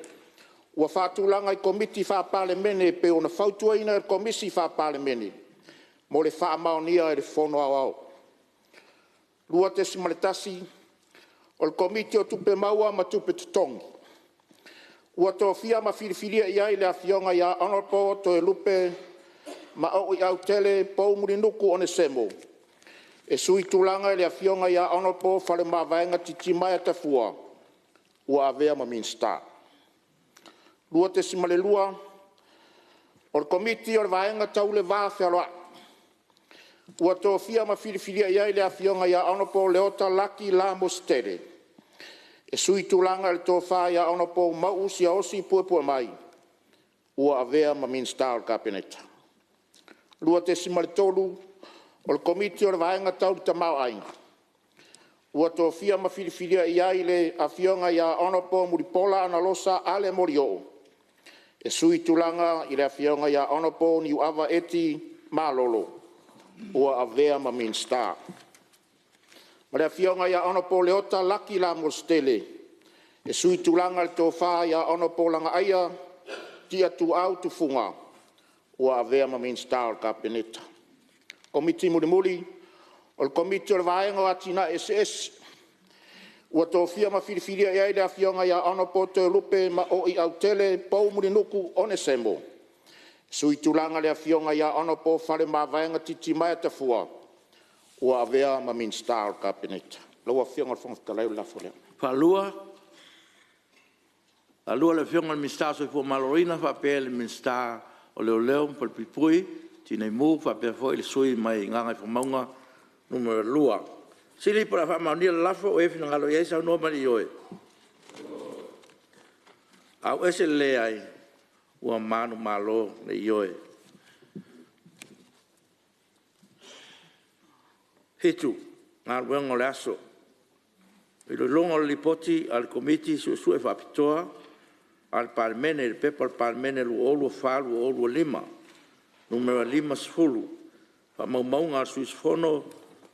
ua faatulaga i Komiti Faa-Palemene e pei ona fautuaina e le Komisi Faa-Palemene mo le faamaonia e le Fono Aoao. 2.1. O le Komiti o Tupe Maua ma Tupe Totogi, ua tofia ma filifilia i ai le Afioga ia Hon TOELUPE Maoi Autele Poumulinuku Onesemo e suitulaga i le Afioga ia Hon Faleomavaega Titimaea Tafua ua avea ma Minisita. 2.2. O le Komiti o le Vaega Tau le Va Fealoai ua tofia ma filifilia i ai le Afioga ia Hon Leota Laki Lamositele e suitulaga i le Tofa ia Hon Mauu Siaosi Puepuemai ua avea ma Minisita o le Kapeneta. 2.3. O le Komiti o le Vaega Tau le Tamaoaiga ua tofia ma filifilia i ai le Afioga ia Hon Mulipola Anarosa Ale Molioo e suitulaga i le Afioga ia Hon Niuava Eti L. Malolo ua avea ma Minisita. 4. Afioga Hon Leota Laki Lamositele e suitulaga i le Tofa Hon Lagaaia Tiatuau Tufuga ua avea ma Minisita o le Kapeneta. Komiti Mulimuli: O le Komiti o le Vaega o Atinae Eseese ua tofia ma filifilia i ai le Afioga ia Hon Toelupe Maoi Autele Pou Mulinuu Onesemo e suitulaga i le Afioga Hon Faleomavaega Titimaea Tafua ua avea ma Minisita o le Kapeneta. Lau Afioga i le Fofoga Fetalai o le lafo lea. Faalua le Afioga i le Minisita o le Soifua Maloloina faapea le Minisita o Leoleo ma Falepuipui Tinei Mu faapea foi le sui usufono mai Gagaifomauga 2. O le fesili po o le a faamaonia le lafo, ua e finagalo i ai saunoa mai le ioe. Ioe. Ua manumalo le Ioe. 7. Galuega o le Aso. Iloiloga o le Lipoti a le Komiti Suesue Faapitoa a le Palemene i le Pepa a le Palemene 2024/2025 Nu.50, Faamaumauga a le Sui Usufono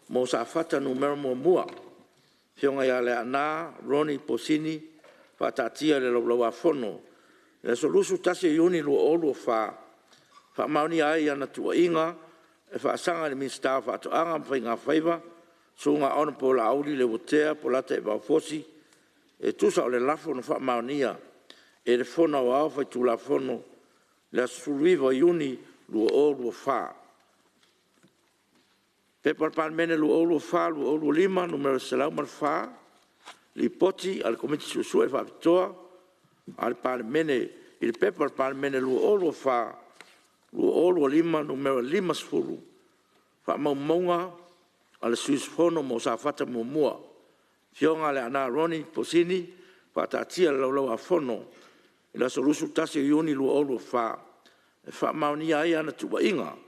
mo Safata 1, Afioga ia Leaana Ronnie Posini, faataatia i le Laulau-a-Fono i le aso 21 Iuni 2024, e faamaonia ai ana tuuaiga e faasaga i le Minisita o Faatoaga ma Faiga Faiva, Susuga Hon Laauli Leuatea Polataivao Fosi, e tusa o le Lafo na faamaonia e le Fono Aoao Faitulafono i le aso 19 Iuni 2024. P.P.2024/2025 Nu.104, Lipoti a le Komiti Suesue Faapitoa a le Palemene i le Pepa a le Palemene 2024/2025 Nu.50, Faamaumauga a le Sui Usufono mo Safata 1, Afioga Leaana Ronnie Posini, faataatia i le Laulau-a-Fono i le aso 21 Iuni 2024, e faamaonia ai ana tuuaiga e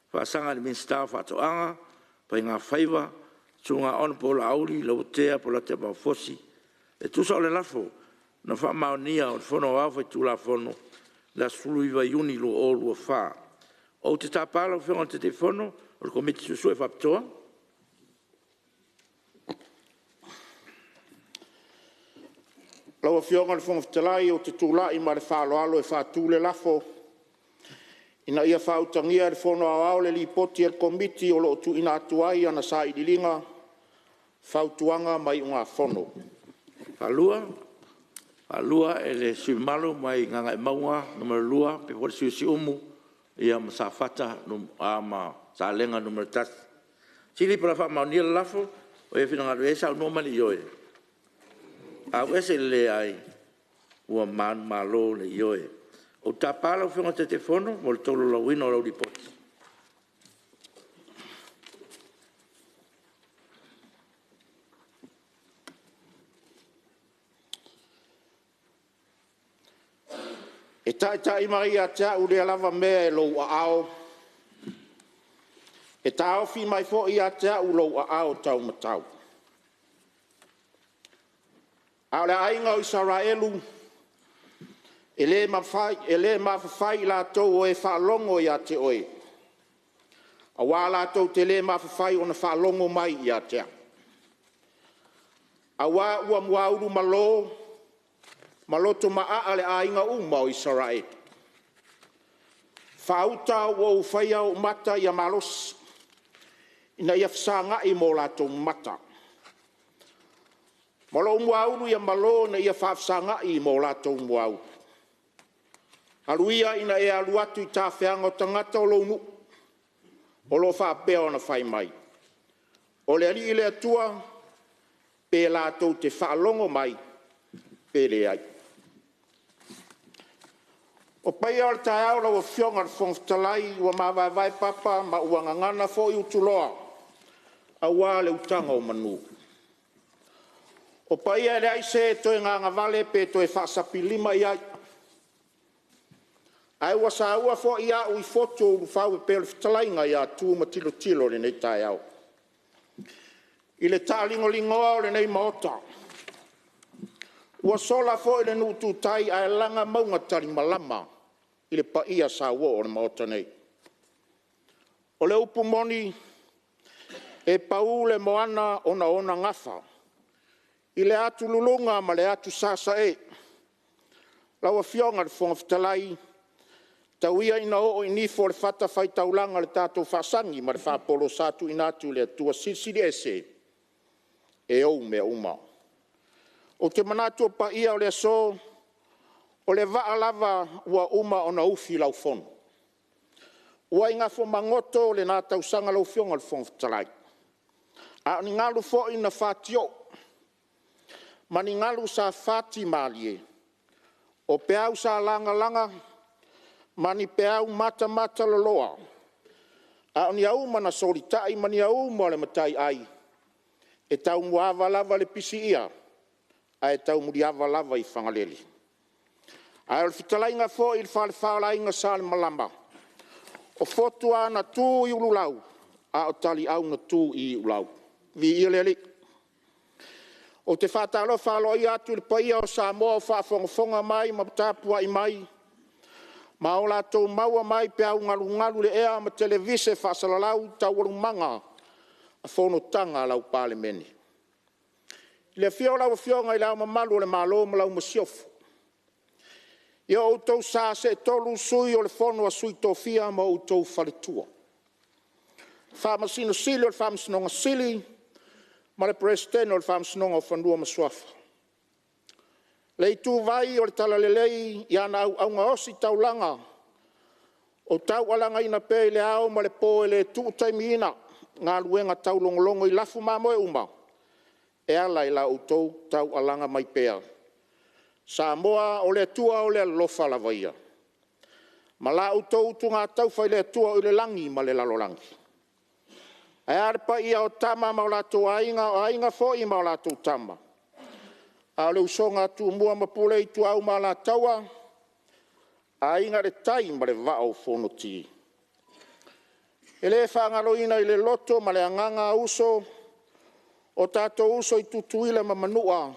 faasaga i le Minisita o Faatoaga ma Faiga Faiva, Susuga Hon Laauli Leuatea Polataivao Fosi, e tusa o le Lafo na faamaonia e le Fono Aoao Faitulafono i le aso 19 Iuni 2024. Ou te tapa lau Afioga i le Taitaifono o le Komiti Suesue Faapitoa. Lau Afioga i le Fofoga Fetalai ou te tulai ma le faaaloalo e faatu le lafo, Ina ia faautagia e le Fono Aoao le Lipoti a le Komiti o lo o tuuina atu ai ana Sailiiliga, Fautuaga ma Iugafono. Faalua e le sui usufono mamalu mai Gagaemauga 2 faapea foi le sui usufono o Siumu ma Salega 1. O le fesili po o le a faamaonia le lafo. Ua e finagalo i ai saunoa mai i le ioe. Ioe. Leai. Ua manumalo le Ioe. Ou te tapa lau Afioga i le Taitaifono mo le tolaulauina o lau Lipoti. E taitai mai ia te au lea lava mea i lou aao, e taofi mai foi ia te au lou aao taumatau. A o le aiga o Isaraelu, e le mafafai i latou o e faalogo ia te Oe, aua latou te le mafafai ona faalogo mai ia te au. Aua ua muaulu malo ma loto maaa le aiga uma o Isaraelu. Faauta ua ou faia ou mata ia malosi, ina ia fesagai ma o latou mata, ma lou muaulu ia malo ina ia faafesagai ma o latou muaulu. Alu ia ina e alu atu i tafeaga o tagata o lou nuu o lo o faapea ona fai mai, ‘O le Alii le Atua’, pe latou te faalogo mai pe leai. O paia o le taeao lau Afioga i le Fofoga Fetalai ua mavaevae papa ma ua gagana foi utuloa aua le utaga o manu. O paia e leai se toe gagavale pe toe faasapilima i ai, ae ua saua foi a'u i fotu o ulufau e pei o le fetalaiga ia Tu ma Tilotilo i lenei taeao i le taaligoligoa o lenei Maota. Ua sola foi le nuu tu tai ae laga mauga talimalama i le paia sauoo o le Maota nei. O le upu moni, E pau le moana ona o ona gafa i le atululuga ma le atusasae. Lau Afioga i le Fofoga Fetalai, tau ia ina oo i nifo o le fatafaitaulaga le tatou faasagi ma le faapolo sa tuuina atu i le Atua Silisili Ese e ou mea uma. Ou te manatu o paia o le aso, o le vaa lava ua uma ona ufi i laufono, ua i Gafomagoto lena tausaga lau Afioga i le Fofoga Fetalai, a o ni galu foi na fatioo ma ni galu sa fatimalie, o peau sa lagalaga ma ni peau matamataloloa, a o ni auma na solitai ma ni auma o le mataiai, e taumuaava lava le pisiia ae taumuliava lava i Fagalele. Ae o le fetalaiga foi i le Falefa o le Aiga Salemalama, o fotu lava na tu i ululau a o taliau na tu i iulau. Viia le Alii. Ou te faatalofa aloaia atu i le paia o Samoa o faafogafoga mai ma tapuai mai ma o latou maua mai peau galugalu i le ea ma televise faasalalau taualumaga a fonotaga a lau Palemene. I le afio o lau Afioga i Le Ao Mamalu o le Malo ma lau Masiofo, o outou sa seetolu Sui o le Fono a Sui Tofia ma outou Faletua, Faamasino Sili o le Faamasinoga Sili ma le Peresetene o le Faamasinoga o Fanua ma Suafa. Le ituvai o le Talalelei i ana auauna ositaulaga o taualagaina pea i le ao ma le po e le tuu taimiina galuega taulogologo i lafu mamoe uma e ala i la outou taualaga mai pea. Samoa o le Atua o le alofa lava ia ma la outou utugataufa i le Atua o i le lagi ma le lalolagi. Ae a le paia o Tama ma o latou Aiga, o Aiga foi ma latou Tama, a o le usoga a Tumua ma Pule, Ituau ma Alataua, Aiga i le Tai ma le Vaa o Fonoti. E le faagaloina i le loto ma le agaga uso, o tatou uso i Tutuila ma Manua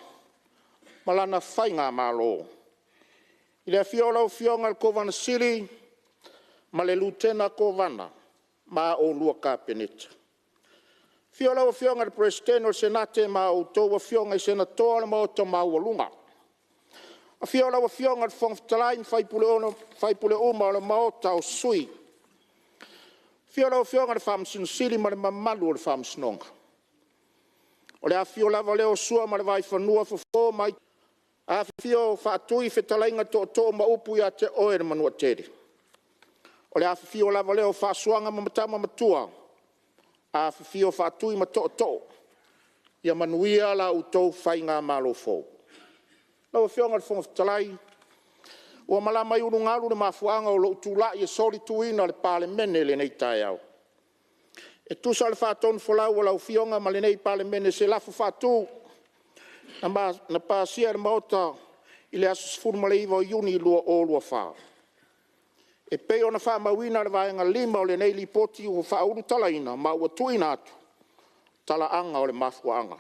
ma lana faigamalo. I le afio o lau Afioga i le Kovana Sili ma le Lutena Kovana ma oulua Kapeneta. Afio lau Afioga i le Peresetene o le Senate ma a outou Afioga i Senatoa o le Maota maualuga. Afio lau Afioga i le Fofoga Fetalai ma sui usufono uma o le Maota o Sui. Afio lau Afioga i le Faamasino Sili ma le mamalu o le Faamasinoga. O le afifio lava lea o Sua ma le Vaifanua, Fofo ma Aitulagi, afifio Faatui, Fetalaiga Tootoo ma upu ia te oe le Manuatele. O le afifio lava lea o Faasuaga ma Tama Matua, afifio Faatui ma Tootoo, ia manuia la outou faigamalo fou. Lau Afioga i le Fofoga Fetalai, ua malama i ulugalu le mafuaaga o lou tulai e solituina le Palemene i lenei taeao, e tusa o le faatonufolau a lau Afioga ma lenei Palemene i se lafo faatu na pasia e le Maota i le aso 19 Iuni 2024, e pei ona faamauina i le Vaega 5 o lenei Lipoti ua faaulutalaina ma ua tuuina atu, talaaga o le mafuaaga.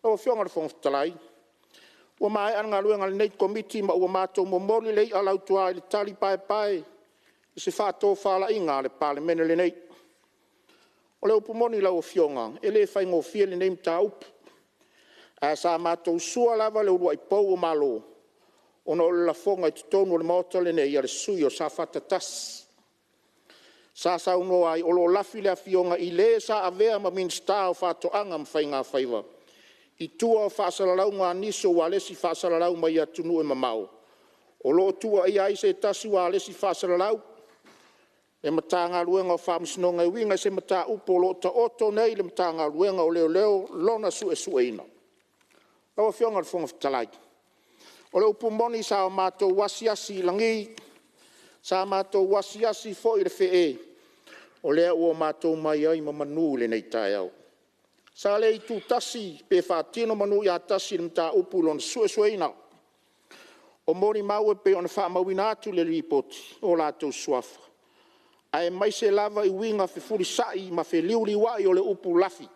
Lau Afioga i le Fofoga Fetalai, ua maea le galuega a lenei Komiti ma ua matou momoli le i'a lautua i le tali paepae i se faatofalaiga a le Palemene lenei. O le upu moni lau Afioga, e le faigofie lenei mataupu, ae sa matou sua lava le uluai pou o Malo ona o le lafoga i totonu o le Maota lenei a le sui usufono o Safata 1, sa saunoa ai o lo o lafi le Afioga i le sa avea ma Minisita o Faatoaga ma Faigafaiva i tua o faasalalauga a nisi o ualesi faasalalau mai atunuu e mamao o lo o tuuaia ai se tasi ualesi faasalalau, le Matagaluega o Faamasinoga e uiga i se mataupu o lo o taoto nei i le Matagaluega o Leoleo lona suesueina. Lau Afioga i le Fofoga Fetalai, o le upu moni sa matou asiasi i lagi, sa matou asiasi foi i le fee, o lea ua matou mai ai ma manu i lenei taeao. Sa le itutasi pe faatino manu ia tasi le mataupu i lona suesueina. O molimau e pei ona faamauina atu i le Lipoti o latou suafa aemaise lava i uiga fefulisai ma feliuliuai o le upu lafi,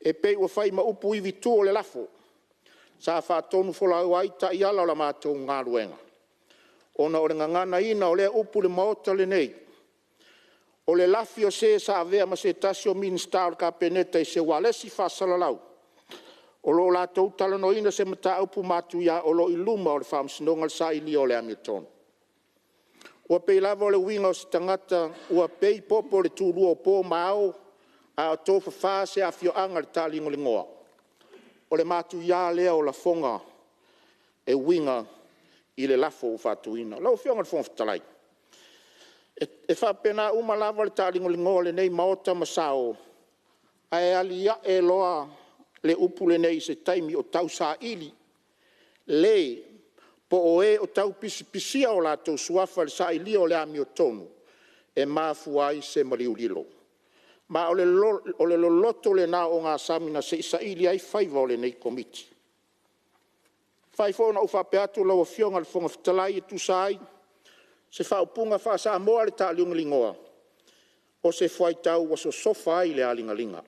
e pei ua fai ma upu ivitu o le lafo sa faatonufolau ai taiala o le matou galuega ona o le gaganaina o lea upu i le Maota lenei. O le lafi o se sa avea ma se tasi o Minisita o le Kapeneta i se ualesi faasalalau o lo o latou talanoaina se mataupu matuia o lo o i luma o le Faamasinoga le sailia o le amiotonu. Ua pei lava o le uiga o se tagata ua pei popo i le tulua o po ma ao a o tofafa se afioaga i le taaligoligoa. O le matuia lea o lafoga e uiga i le lafo ua faatuina. Lau Afioga i le Fofoga Fetalai, e faapena uma lava le taaligoligoa o lenei Maota ma sao, ae alia'e loa le upu lenei i se taimi o tausaili le po o e o tau pisipisia o latou suafa i le sailia o le amiotonu e mafua ai se maliu lilo. Ma o le loloto lena o ogasami na se i saili ai faiva o lenei Komiti. E mafai foi ona ou faapea atu lau Afioga i le Fofoga Fetalai e tusa ai se faaupuga faa-Samoa i le taaligoligoa, o se fuaitau ua sosofa ai le aligaliga.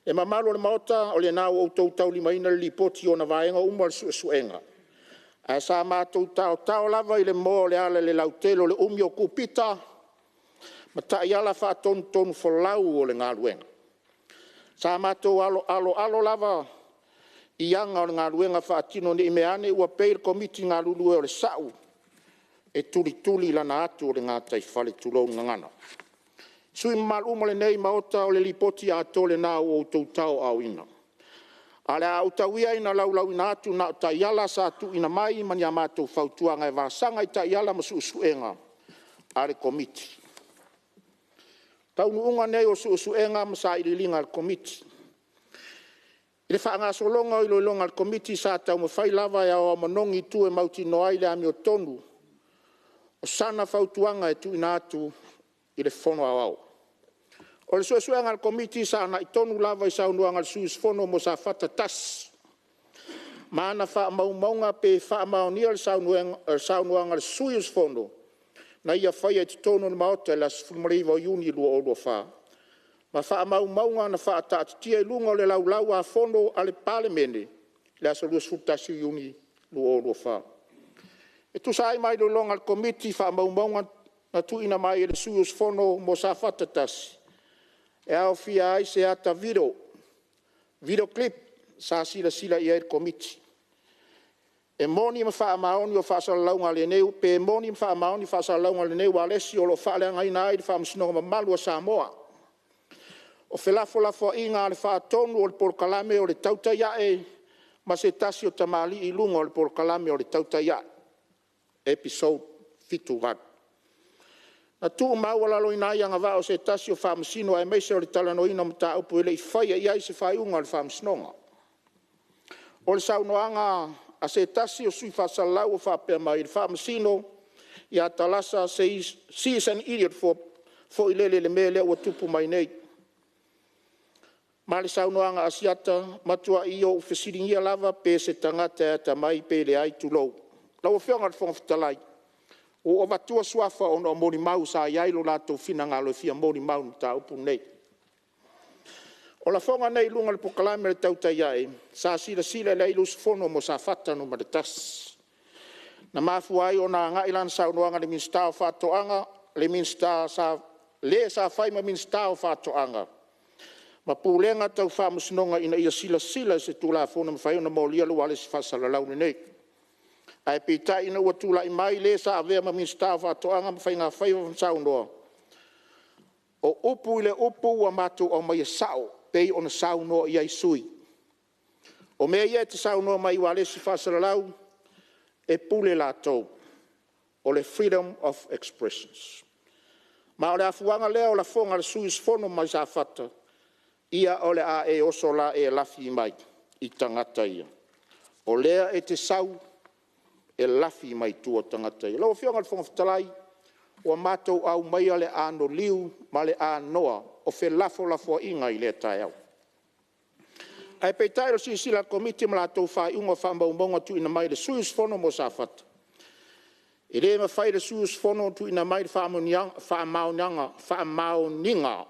Le mamalu o le Maota, o lena ua outou taulimaina le Lipoti i ona vaega uma o le suesuega, ae sa matou taotao lava i le moa o le ala i le lautele o le umi o cupita ma taiala faatonutonufolau o le galuega. Sa matou aloalo lava i aga o le galuega faatino ne i meaane ua pei le Komiti galulue o le sa'u e tulituli lana atu o le gataifale, tulou le gagana. Sui usufono mamalu uma o lenei Maota, o le Lipoti atoa lena ua outou tauaaoina. Ae o le a ou tau ia ina laulauina atu na o taiala sa tuuina mai ma ni a matou fautuaga e vasaga i taiala ma suesuega a le Komiti. Taunuuga nei o suesuega ma sailiiliga a le Komiti. I le faagasologa o iloiloga a le Komiti sa taumafai lava e aoao manogi itu e mautinoa ai le amiotonu o sana fautuaga e tuuina atu i le Fono Aoao. O le suesuega a le Komiti sa agai tonu lava i saunoaga a le sui usufono mo Safata 1 ma ana faamaumauga pe faamaonia le saunoaga a le sui usufono na ia faia i totonu o le Maota i le aso 19 Iuni 2024 ma faamaumauga na faataatitia i luga o le Laulau-a-Fono a le Palemene i le aso 21 Iuni 2024. E tusa ai ma iloiloga a le Komiti i faamaumauga na tuuina mai e le sui usufono mo Safata 1, e aofia ai se ata video, video clip sa silasila i ai le Komiti. E moni ma faamaoni pe moni ma faamaoni faasalalauga a lenei ualesi o lo o faaleagaina ai le Faamasinoga mamalu a Samoa. O felafolafoaiga a le Faatonu o le Polokalame o le Tautai Ae ma se tasi o tamalii i luga o le Polokalame o le Tautai Ae Episode 78. Na tuumaualaloina ai agavaa o se tasi o Faamasino aemaise o le talanoaina o mataupu e le i faia i ai se faaiuga a le Faamasinoga. O le saunoaga a se tasi o sui faasalalau o faapea mai, le Faamasino ia Tarasa “she is an idiot” foi lele i le mea lea ua tupu mai nei. Ma le saunoaga a Asiata, “Matuai ou fesiligia lava pe se tagata e atamai pe leai, tulou.” Lau Afioga i le Fofoga Fetalai, ua ou avatua suafa ona o molimau sa i ai lo latou finagalo e fia molimau i le mataupu lenei. O lafoga nei i luga o le Polokalame o le Tautai Ae sa silasila i ai le usufono mo Safata 1, na mafua ai ona agai lana saunoaga i le Minisita o Faatoaga, le sa fai ma Minisita o Faatoaga ma Pulega Tau Faamasinoga ina ia silasila i se Tulafono e mafai ona molia le ualesi faasalalau lenei. Ae peitai ina ua tulai mai le sa avea ma Minisita o Faatoaga ma Faiga Faiva ma saunoa, “O upu i le upu ua matou aumaia sao pei ona saunoa i ai sui usufono. O mea ia e te saunoa mai ai i ualesi faasalalau, e pule latou, o le freedom of expressions.” Ma o le afuaga lea o lafoga a le sui usufono mai Safata, ia o le a e oso la e lafi mai i tagata ia, o lea e te sau e lafi mai tua tagata ia. Lau Afioga i le Fofoga Fetalai, ua matou aumaia le anoliu ma le anoa o felafolafoaiga i lea taeao. Ae peitai o le silasila a le Komiti ma latou faaiuga o faamaumauga tuuina mai e le sui usufono mo Safata, e le mafai e le sui usufono ona tuuina mai le faamaoniga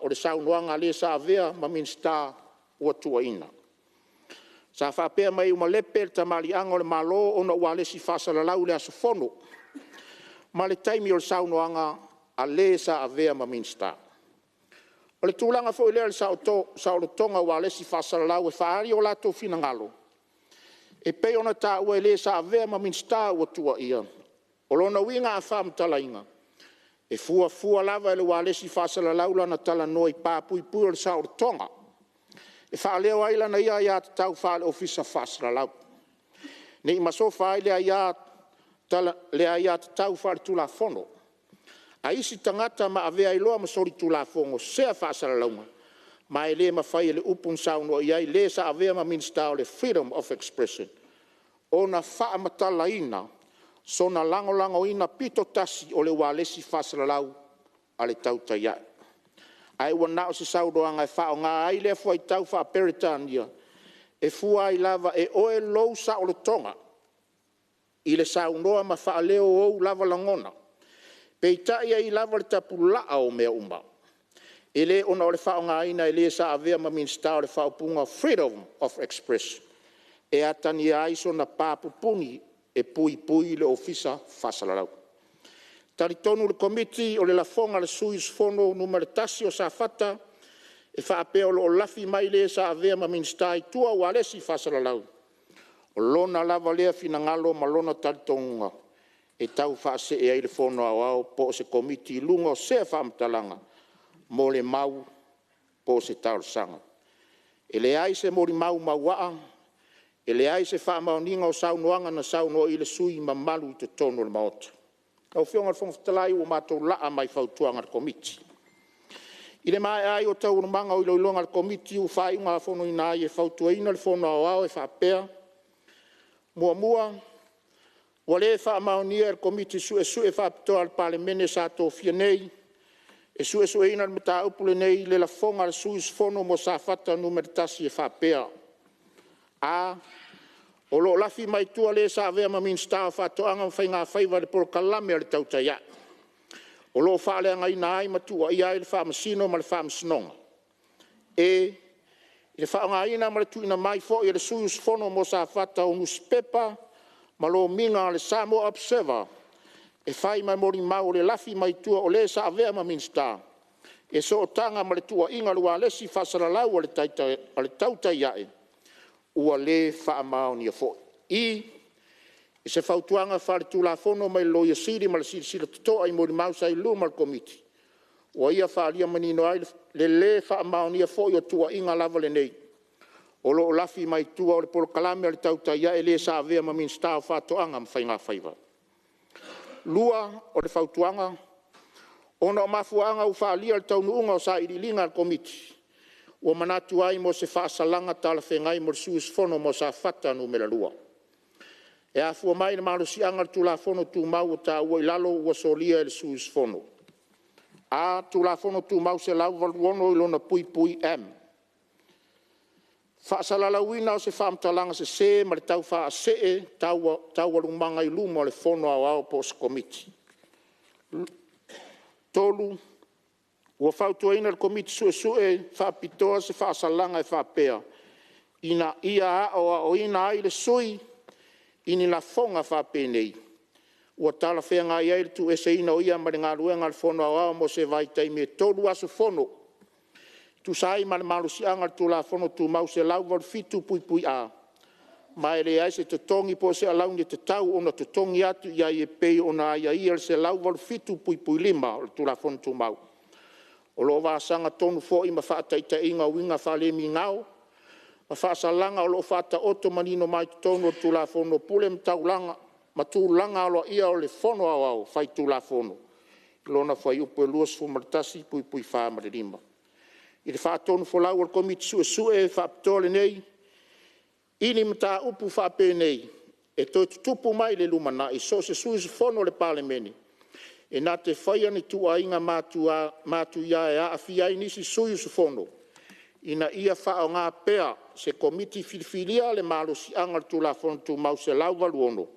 o le saunoaga a le sa avea ma Minisita ua tuuaiina. Sa faapea mai ua malepe le tamaliiaga o le Malo ona o ualesi faasalalau i le aso fono ma le taimi o le saunoaga a le sa avea ma Minisita. O le tulaga foi lea i le saolotoga o ualesi faasalalau e faaali o latou finagalo e pei ona taua e le sa avea ma Minisita ua tuuaia. O lona uiga a faamatalaina, e fuafua lava e le ualesi faasalalau lana talanoa i pa puipui o le saolotoga e faaleo ai lana ia aiatatau faale-Ofisa faasalalau, ne i masofa ai le aiatatau faale-Tulafono a isi tagata ma avea ai loa ma solitulafono sea faasalalauga, ma e le mafai e le upu na saunoa i ai le sa avea ma Minisita o le freedom of expression ona faamatalaina sona lagolagoina pito tasi o le ualesi faasalalau a le Tautai Ae. Ae ua na o se saunoaga e faaaoga ai lea fuaitau faa-Peretania e fua ai lava e oe lou saolotoga i le saunoa ma faaleo o ou lava lagona. Peitai, e i ai lava le tapulaa o mea uma. E le ona o le faaaogaina e le sa avea ma Minisita o le faaupuga freedom of expression e atagia ai sona pa pupuni e puipui le Ofisa Faasalalau. E talitonu le Komiti o le lafoga a le sui usufono Nu.1 o Safata e faapea o lo o lafi mai le sa avea ma Minisita i tua ualesi faasalalau, o lona lava lea finagalo ma lona talitonuga e tau faasee ai le Fono Aoao po o se Komiti i luga o sea faamatalaga, molimau po o se talosaga. E leai se molimau mauaa, e leai se faamaoniga o saunoaga na saunoa i ai le sui usufono mamalu i totonu o le Maota. Lau Afioga i le Fofoga Fetalai ua matou laa mai fautuaga a le Komiti. I le maea ai o Taualumaga o iloiloga a le Komiti ua faaiugafonoina ai e fautuaina le Fono Aoao e faapea: 1. Ua le faamaonia e le Komiti Suesue Faapitoa a le Palemene sa tofia nei e suesueina le mataupu lenei le lafoga a le sui usufono mo Safata 1 e faapea: a. O lo o lafi mai tua le sa avea ma Minisita o Faatoaga ma Faiga Faiva i le polokalame a le Tautai Ae o lo o faaleagaina ai ma tuuaia ai le Faamasino ma le Faamasinoga. e). I le faaaogaina ma le tuuina mai foi e le sui usufono mo Safata o nusipepa ma lomiga o le Samoa Observer e fai ma molimau o le lafi mai tua o le sa avea ma Minisita, e sootaga ma le tuuaiga i le ualesi faasalalau a le Tautai Ae, ua le faamaonia foi. i). I se Fautuaga Faaletulafono mai le Loia Sili ma le silasila totoa i molimau sa i luma o le Komiti, ua ia faaalia manino ai le le faamaonia foi o tuuaiga lava lenei o lo o lafi mai tua o le polokalame a le Tautai Ae i le sa avea ma Minisita o Faatoaga ma Faigafaiva. 2. O le fautuaga, ona o mafuaaga ua faaalia i le taunuuga o sailiiliga a le Komiti, ua manatu ai mo se faasalaga talafeagai mo le sui usufono mo Safata 2. E afua mai i le malosiaga o le Tulafono Tumau ua taua i lalo ua solia e le sui usufono: a). Tulafono Tumau 186(m), faasalalauina o se faamatalaga sese ma le taufaasee taualumaga i luma o le Fono Aoao po o se Komiti. 3. Ua fautuaina e le Komiti Suesue Faapitoa se faasalaga e faapea: Ina ia aoaoina ai le sui usufono i ni lafoga faapenei ua talafeagai ai le tuueseina o ia mai le galuega a le Fono Aoao mo se vaitaimi e 3 aso fono, e tusa ai ma le malosiaga o le Tulafono Tumau 187(A), ma e leai se totogi po o se alauni e tatau ona totogi atu i ai e pei ona aiaia i le 187(5) o le Tulafono Tumau. O lo o vasaga tonu foi ma faataitaiga o uiga faalemigao ma faasalaga o lo o faataoto manino mai totonu o le Tulafono o Pule ma Tulaga Aloaia o le Fono Aoao Faitulafono i lona Fuaiupu 21(4) ma le (5). I le faatonufolau a le Komiti Suesue Faapitoa lenei i ni mataupu faapenei e toe tutupu mai i le lumanai, so o se sui usufono o le Palemene e na te faia ni tuuaiga matuia e aafia ai nisi sui usufono, ina ia faaaoga pea se Komiti Filifilia le malosiaga o le Tulafono Tumau 186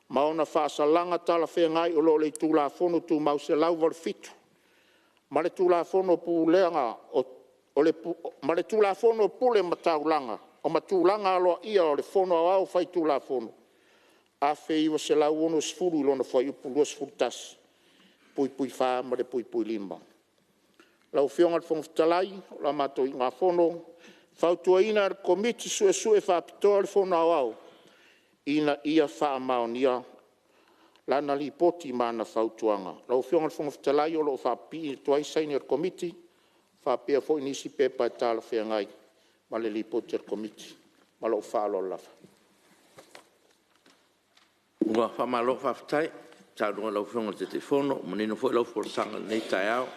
ma ona faasalaga talafeagai o lo o i le Tulafono Tumau 187 ma le Tulafono o Pule ma Tulaga Aloaia o le Fono Aoao Faitulafono 1960 i lona Fuaiupu 21(d). (4) ma le (5). Lau Afioga i le Fofoga Fetalai, o la matou iugafono, e fautuaina e le Komiti Suesue Faapitoa le Fono Aoao, Ina ia faamaonia lana Lipoti ma ana Fautuaga. Lau Afioga i le Fofoga Fetalai, o lo o faapipii atu ai saini a le Komiti faapea foi nisi pepa e talafeagai ma le Lipoti a le Komiti. Ma lou faaaloalo lava. Ua faamalo faafetai saunoa i lau Afioga i le Taitaifono, ua manino foi lau folasaga i lenei taeao.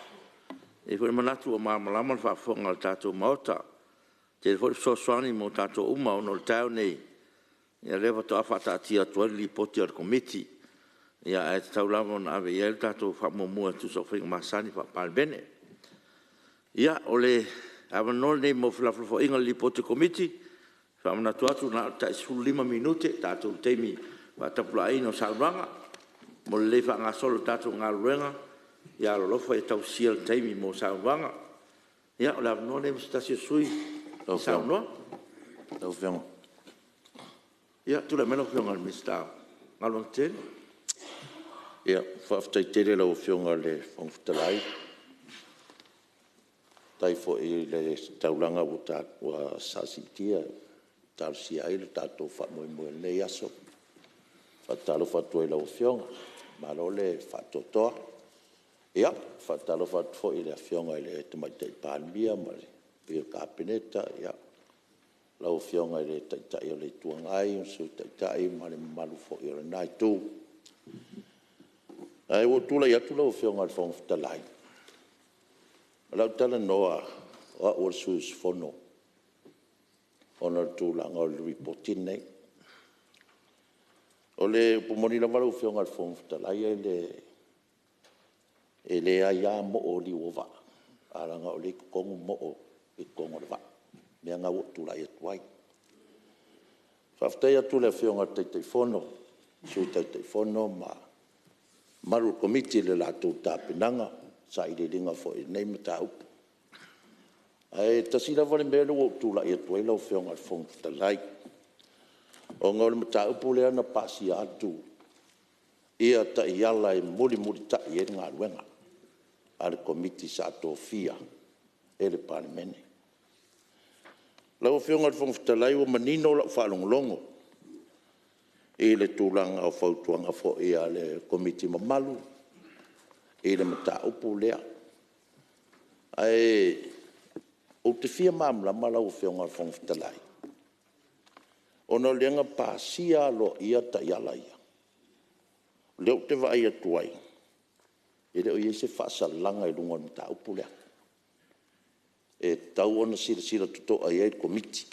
E i ai foi le manatu ua malamalama le faafofoga a le tatou Maota. E tele foi le fesoasoani mo tatou uma ona o le taeao nei, o lea faatoa faataatia atu ai le Lipoti a le Komiti, ae tatau lava ona ave i ai le tatou faamuamua e tusa o faiga masani Faa-Palemene. Ia, o le avanoa lenei mo felafolafoaiga i le Lipoti a le Komiti. E faamanatu atu na o le tai 15 minute le tatou taimi faatapulaaina o saunoaga mo le lelei faagasolo o le tatou galuega. Ia alolofa ia tausisia le taimi mo saunoaga. Ia o le avanoa lenei mo se tasi o sui usufono e saunoa. Ia, tulai mai lau Afioga i le Minisita o Galuega Tetele. Faafetai tele i lau Afioga i le Fofoga Fetalai, faafetai foi i le taulaga sa siitia e talosia ai lo tatou faamoemoe i lenei aso. E faatalofa atu ai i lau Afioga, malo le faatoatoa. E faatalofa atu foi i le Afioga i le Tamaitai Palemia ma le paia o le Kapeneta, lau Afioga i le Taitai o le Itu Agai ma le Sui Taitai ma le mamalu foi o lena Itu. Ae ua ou tulai atu lau Afioga i le Fofoga Fetalai, o le a ou talanoa o au o le sui usufono ona o le tulaga o le Lipoti lenei. O le upu moni lava lau Afioga i le Fofoga Fetalai, e leai lava moo o liu o vaa, ae leaga o lea e i totonu moo i totonu o le vaa. O le mea lena ua ou tulai atu ai. Faafetai atu i le Afioga i le Taitaifono, Sui Taitaifono ma le mamalu o le Komiti i le latou tapenaga, sailiiliga foi i lenei mataupu. Ae tasi lava le mea lea ua ou tulai atu ai lau Afioga i le Fofoga Fetalai, ona o le mataupu lea na pasia atu taiala e mulimulitai ai le galuega a le Komiti sa tofia e le Palemene. Lau Afioga i le Fofoga Fetalai ua manino lau faalogologo i le tulaga o fautuaga foi a le Komiti mamalu i le mataupu lea. Ae ou te fia malamalama lau Afioga i le Fofoga Fetalai, ona o lea na pasia aloaia taiala ia, o lea ou te vaai atu ai, e le o i ai se faasalaga i luga o le mataupu lea, e tatau ona silasila totoa i ai le Komiti.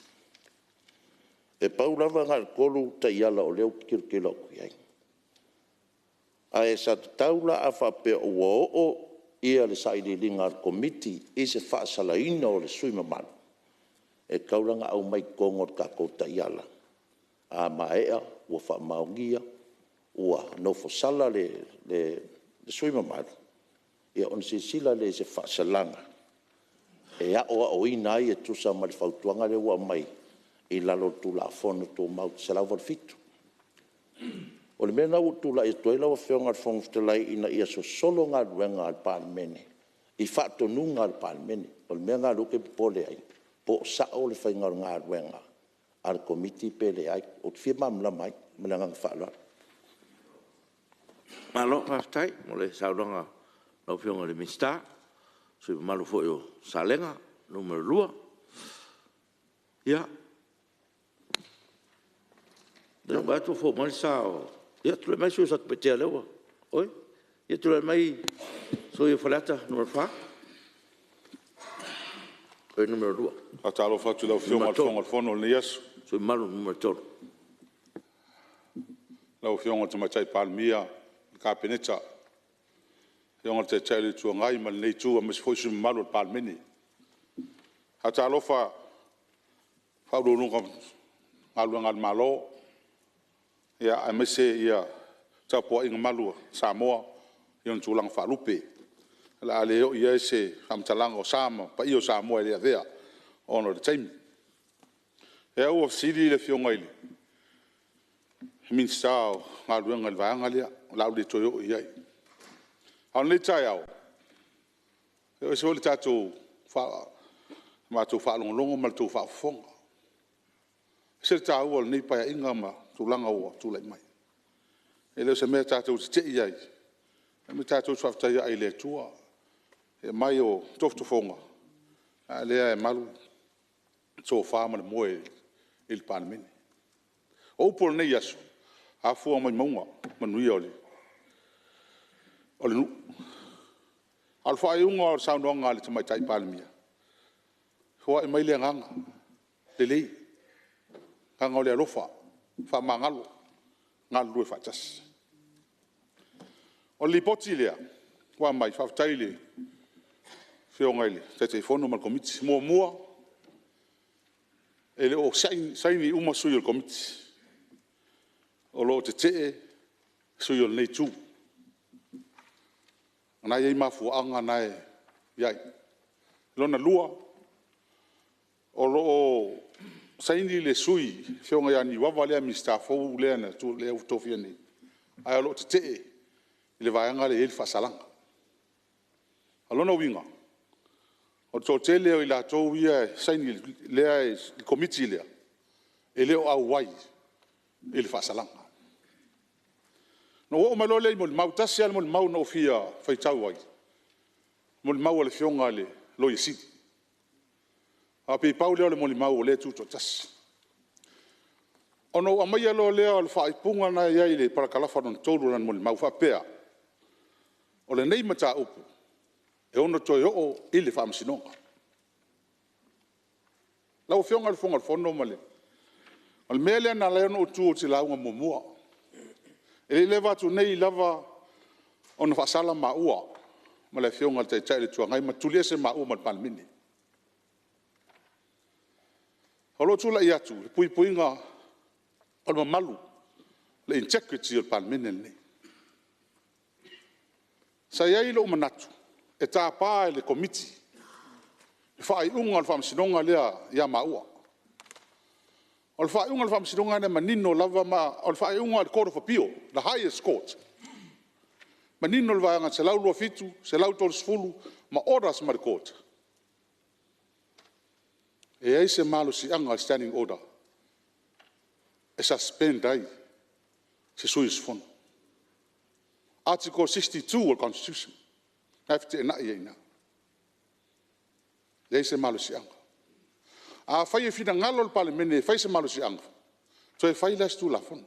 E pau lava na o le 3 taiala o lea ou te tilotilo atu i ai. Ae sa tatau la a faapea ua oo le sailiiliga a le Komiti i se faasalaina o le sui usufono mamalu, e tatau la ona aumai i totonu o le tatou taiala, a maea ua faamaonia ua nofosala le sui usufono mamalu, ia ona silasila lea i se faasalaga e aoaoina ai e tusa ma le fautuaga lea ua aumai i lalo o le Tulafono Tumau 187. O le mea lena ua ou tulai atu ai lau Afioga i le Fofoga Fetalai, ina ia sosolo galuega a le Palemene i faatonuga a le Palemene. O le mea lena o lea ou te popole ai, po o sao le faiga o le galuega a le Komiti pe leai. Ou te fia malamalama ai. Ma le agaga faaaloalo. Malo faafetai mo le saunoaga a lau Afioga i le Minisita, o le sui usufono mamalu foi mo Salega 2. Ia, o lea ua ou vaai atu ua fou mai le sa o… Ia, tulai mai le sui usufono mo Satupaitea o lea ua… Oi, ia tulai mai le sui usufono mo Faleata 4. Oi, le Nu.2. Faatalofa atu i lau Afioga i le Fofoga o le Fono i lenei aso. Le sui usufono mamalu mo Nu.3. Lau Afioga i le Tamaitai Palemia, le Kapeneta, le Afioga i le Taitai o le Itu Agai ma lenei Itu aemaise foi sui usufono mamalu o le Palemene. Faatalofa i Ofisa Sili o Pulega o Matagaluega a le Malo, aemaise le tapuaiga malu a Samoa i ona tulaga faalupe. O le a le oo i ai se faamatalaga o sa ma paia o Samoa e le avea ona o le taimi. O lea ua fesili le Afioga i le Minisita o Galuega i le vaega lea, o le a ou le toe oo i ai. A o lenei taeao, e ese foi le matou faalogologo ma le tou faafofoga. E ese le taua o lenei Paeaiga ma tulaga ua tulai mai. E le o se mea tatou te te i ai, o le mea tatou te faafetai ai i le Atua i le aumai o tofotofoga, a o lea e malu le tofa ma le moe i le Palemene. O upu o lenei aso, e afua mai mauga manuia o le nuu. A o le faaiuga o le saunoaga a le Tamaitai Palemia, foai mai le agaga lelei, le agaga o le alofa, faamagalo, galulue faatasi. O le Lipoti lea ua aumai, faafetai i le Afioga i le Taitaifono ma le Komiti. Muamua, e le o saini uma sui o le Komiti. O lo o tetee sui o lenei Itu. O lena e i ai mafuaaga na e i ai. Lona lua, o lo o saini le sui le Afioga ia Niuava lea Minisita fou lea ua tofia nei, ae o lo o tetee i le vaega lea e i ai le faasalaga. O lona uiga, o le toatele o i latou ia e saini i le Komiti lea, e le o auai i le faasalaga. Ona ou oo mai lea i molimau. E tasi lava le molimau na ou fia faitau ai, o le molimau a le Afioga i le Loia Sili. Aua pei pau lea o le molimau o lea e tutoatasi. Ona ou aumaia loa lea o le faaupuga lena e i ai i le parakalafa lona 3 o lana molimau e faapea; “O lenei mataupu e ono toe oo i le Faamasinoga.” Lau Afioga i le Fofoga o le Fono, o le mea lea na ala ai ona ou tu ou te lauga muamua, e le i leva atu nei lava ona faasala maua ma le Afioga i le Taitai o le Itu Agai ma tuliese maua ma le Palemene. O lou tulai atu i le puipuiga o le mamalu, le integrity o le Palemene lenei. Sa i ai lou manatu e tapa e le Komiti le faaiuga o le Faamasinoga lea ia maua. O le faaiuga a le Faamasinoga lea e manino lava, ma o le faaiuga a le Court of Appeal, the highest Court. E manino le Vaega 127, 130 ma orders mai le Court, e leai se malosiaga o le Standing Order e suspend ai se sui usufono. Article 62 o le Constitution, o lena e feteenai ai i ina. E leai se malosiaga. Afai e finagalo le Palemene e fai se malosiaga, toe fai la o se Tulafono,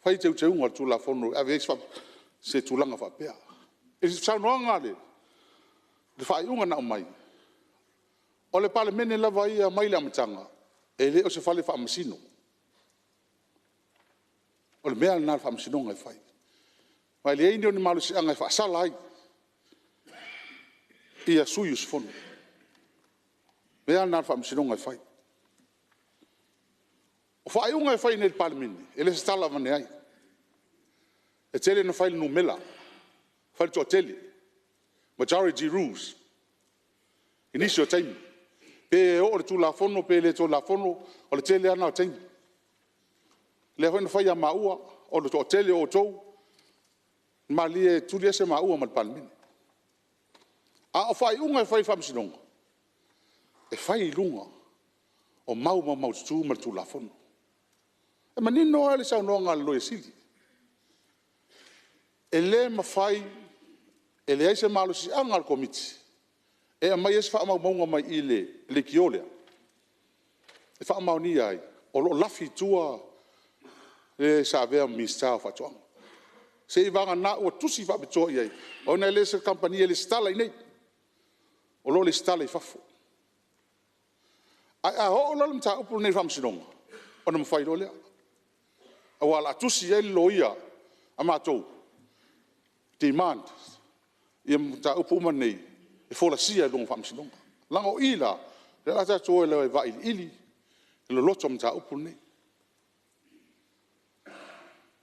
fai teuteuga o le Tulafono e ave i ai se tulaga faapea. I le saunoaga i le faaiuga na aumai, o le Palemene lava ia mai le amataga, e le o se fale faamasino. O le mea lena a le Faamasinoga e fai. Ma e leai ni ona malosiaga e faasala ai sui usufono. O le mea lava lena a le Faamasinoga e fai. O faaiuga e fai i inei i le Palemene, e le o se tala avane ai. E tele ina fai i le numera, fai i le toatele, majority rules i nisi o taimi. Pe oo i le Tulafono pe le Tulafono, o le tele lava lena o taimi. O lea foi na fai ia maua, o le toatele o outou, na malilie e tuliese maua ma le Palemene. A o faaiuga e fai i le Faamasinoga, e fai i luga o mau maumaututu ma le Tulafono. E manino lava le saunoaga a le Loia Sili, e le mafai, e leai se malosiaga o le Komiti e aumai ai se faamaumauga mai i le leitio lea e faamaonia ai o lo o lafi i tua le sa avea ma Minisita o Faatoaga. Seiavagana ua tusi faapitoa i ai, ona e le o se kamupani e lesitala i inei, o lo o lesitala i fafo. Ae a oo loa le mataupu lenei i le Faamasinoga, ona mafai loa lea. Aua o le a tusi i ai le loia a matou, demand ia mataupu uma nei e folasia i luma o le Faamasinoga. Leaga o i la, lea o le a tatou o e vailiili le loloto o le mataupu lenei.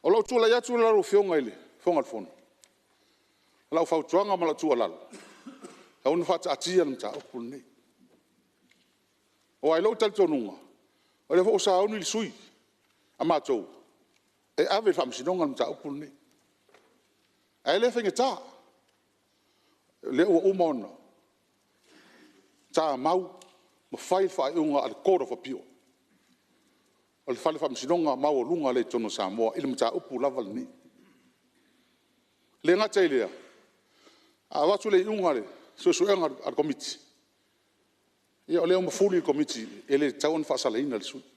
O lou tulai atu la lau Afioga i le Fofoga Fetalai, o lau fautuaga ma lau tuualalo, e tatau ona faataatia le mataupu lenei. Aua i lou talitonuga, o lea foi ua sauni le sui a matou e ave i le Faamasinoga le mataupu lenei. Ae le faigata. lea ua uma ona tamau ma fai le faaiuga a le Court of Appeal, o le Fale Faamasinoga maualuga lea i totonu o Samoa i le mataupu lava lenei. E le gata i lea, a avatu le iuga a le suesuega a le Komiti, ia o lea ua mafuli le Komiti e le tatau ona faasalaina le sui usufono.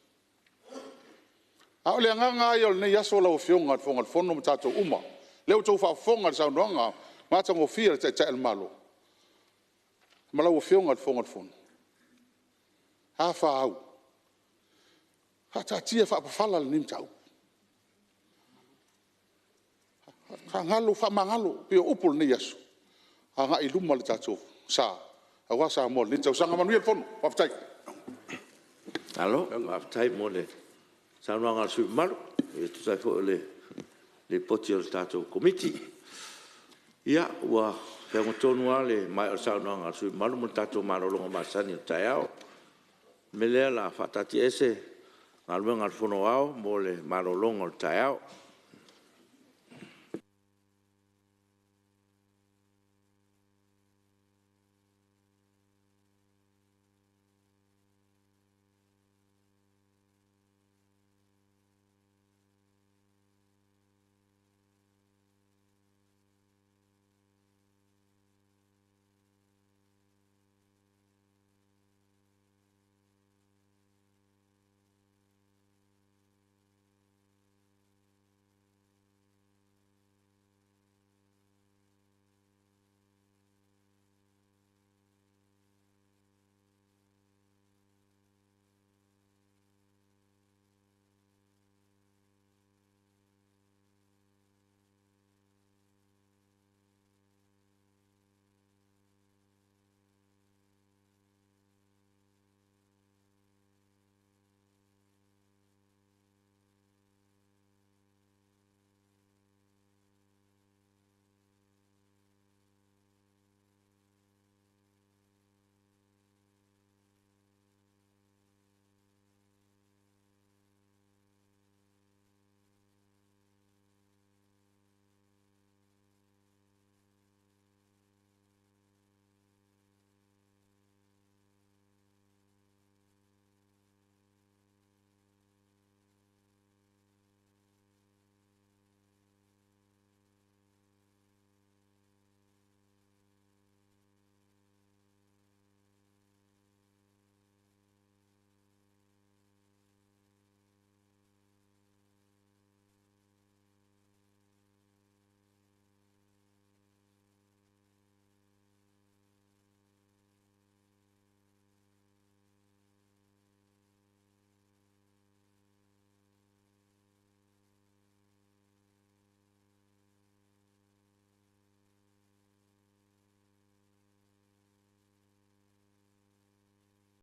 A o le agaga lava ia o lenei aso lau Afioga i le Fofoga o le Fono ma tatou uma, lea ua outou faafofoga i le saunoaga matagofie a le Taitai o le Malo ma lau Afioga i le Fofoga o le Fono, a fa au, faataatia faapafala lenei mataupu. Faagalo faamagalo pei o upu o lenei aso, agai i luma le tatou sa aua Samoa i lenei tausaga. Manuia le Fono. Faafetai. Malo faafetai mo le saunoaga a le sui usufono mamalu e tusa ai foi o le Lipoti a le tatou Komiti. Ia ua feaga tonu lava le maea o le saunoaga a le sui usufono mamalu ma le tatou malologa masani o le taeao. O le mea lea o le a faataatiaese Galuega a le Fono Aoao mo le malologa o le taeao.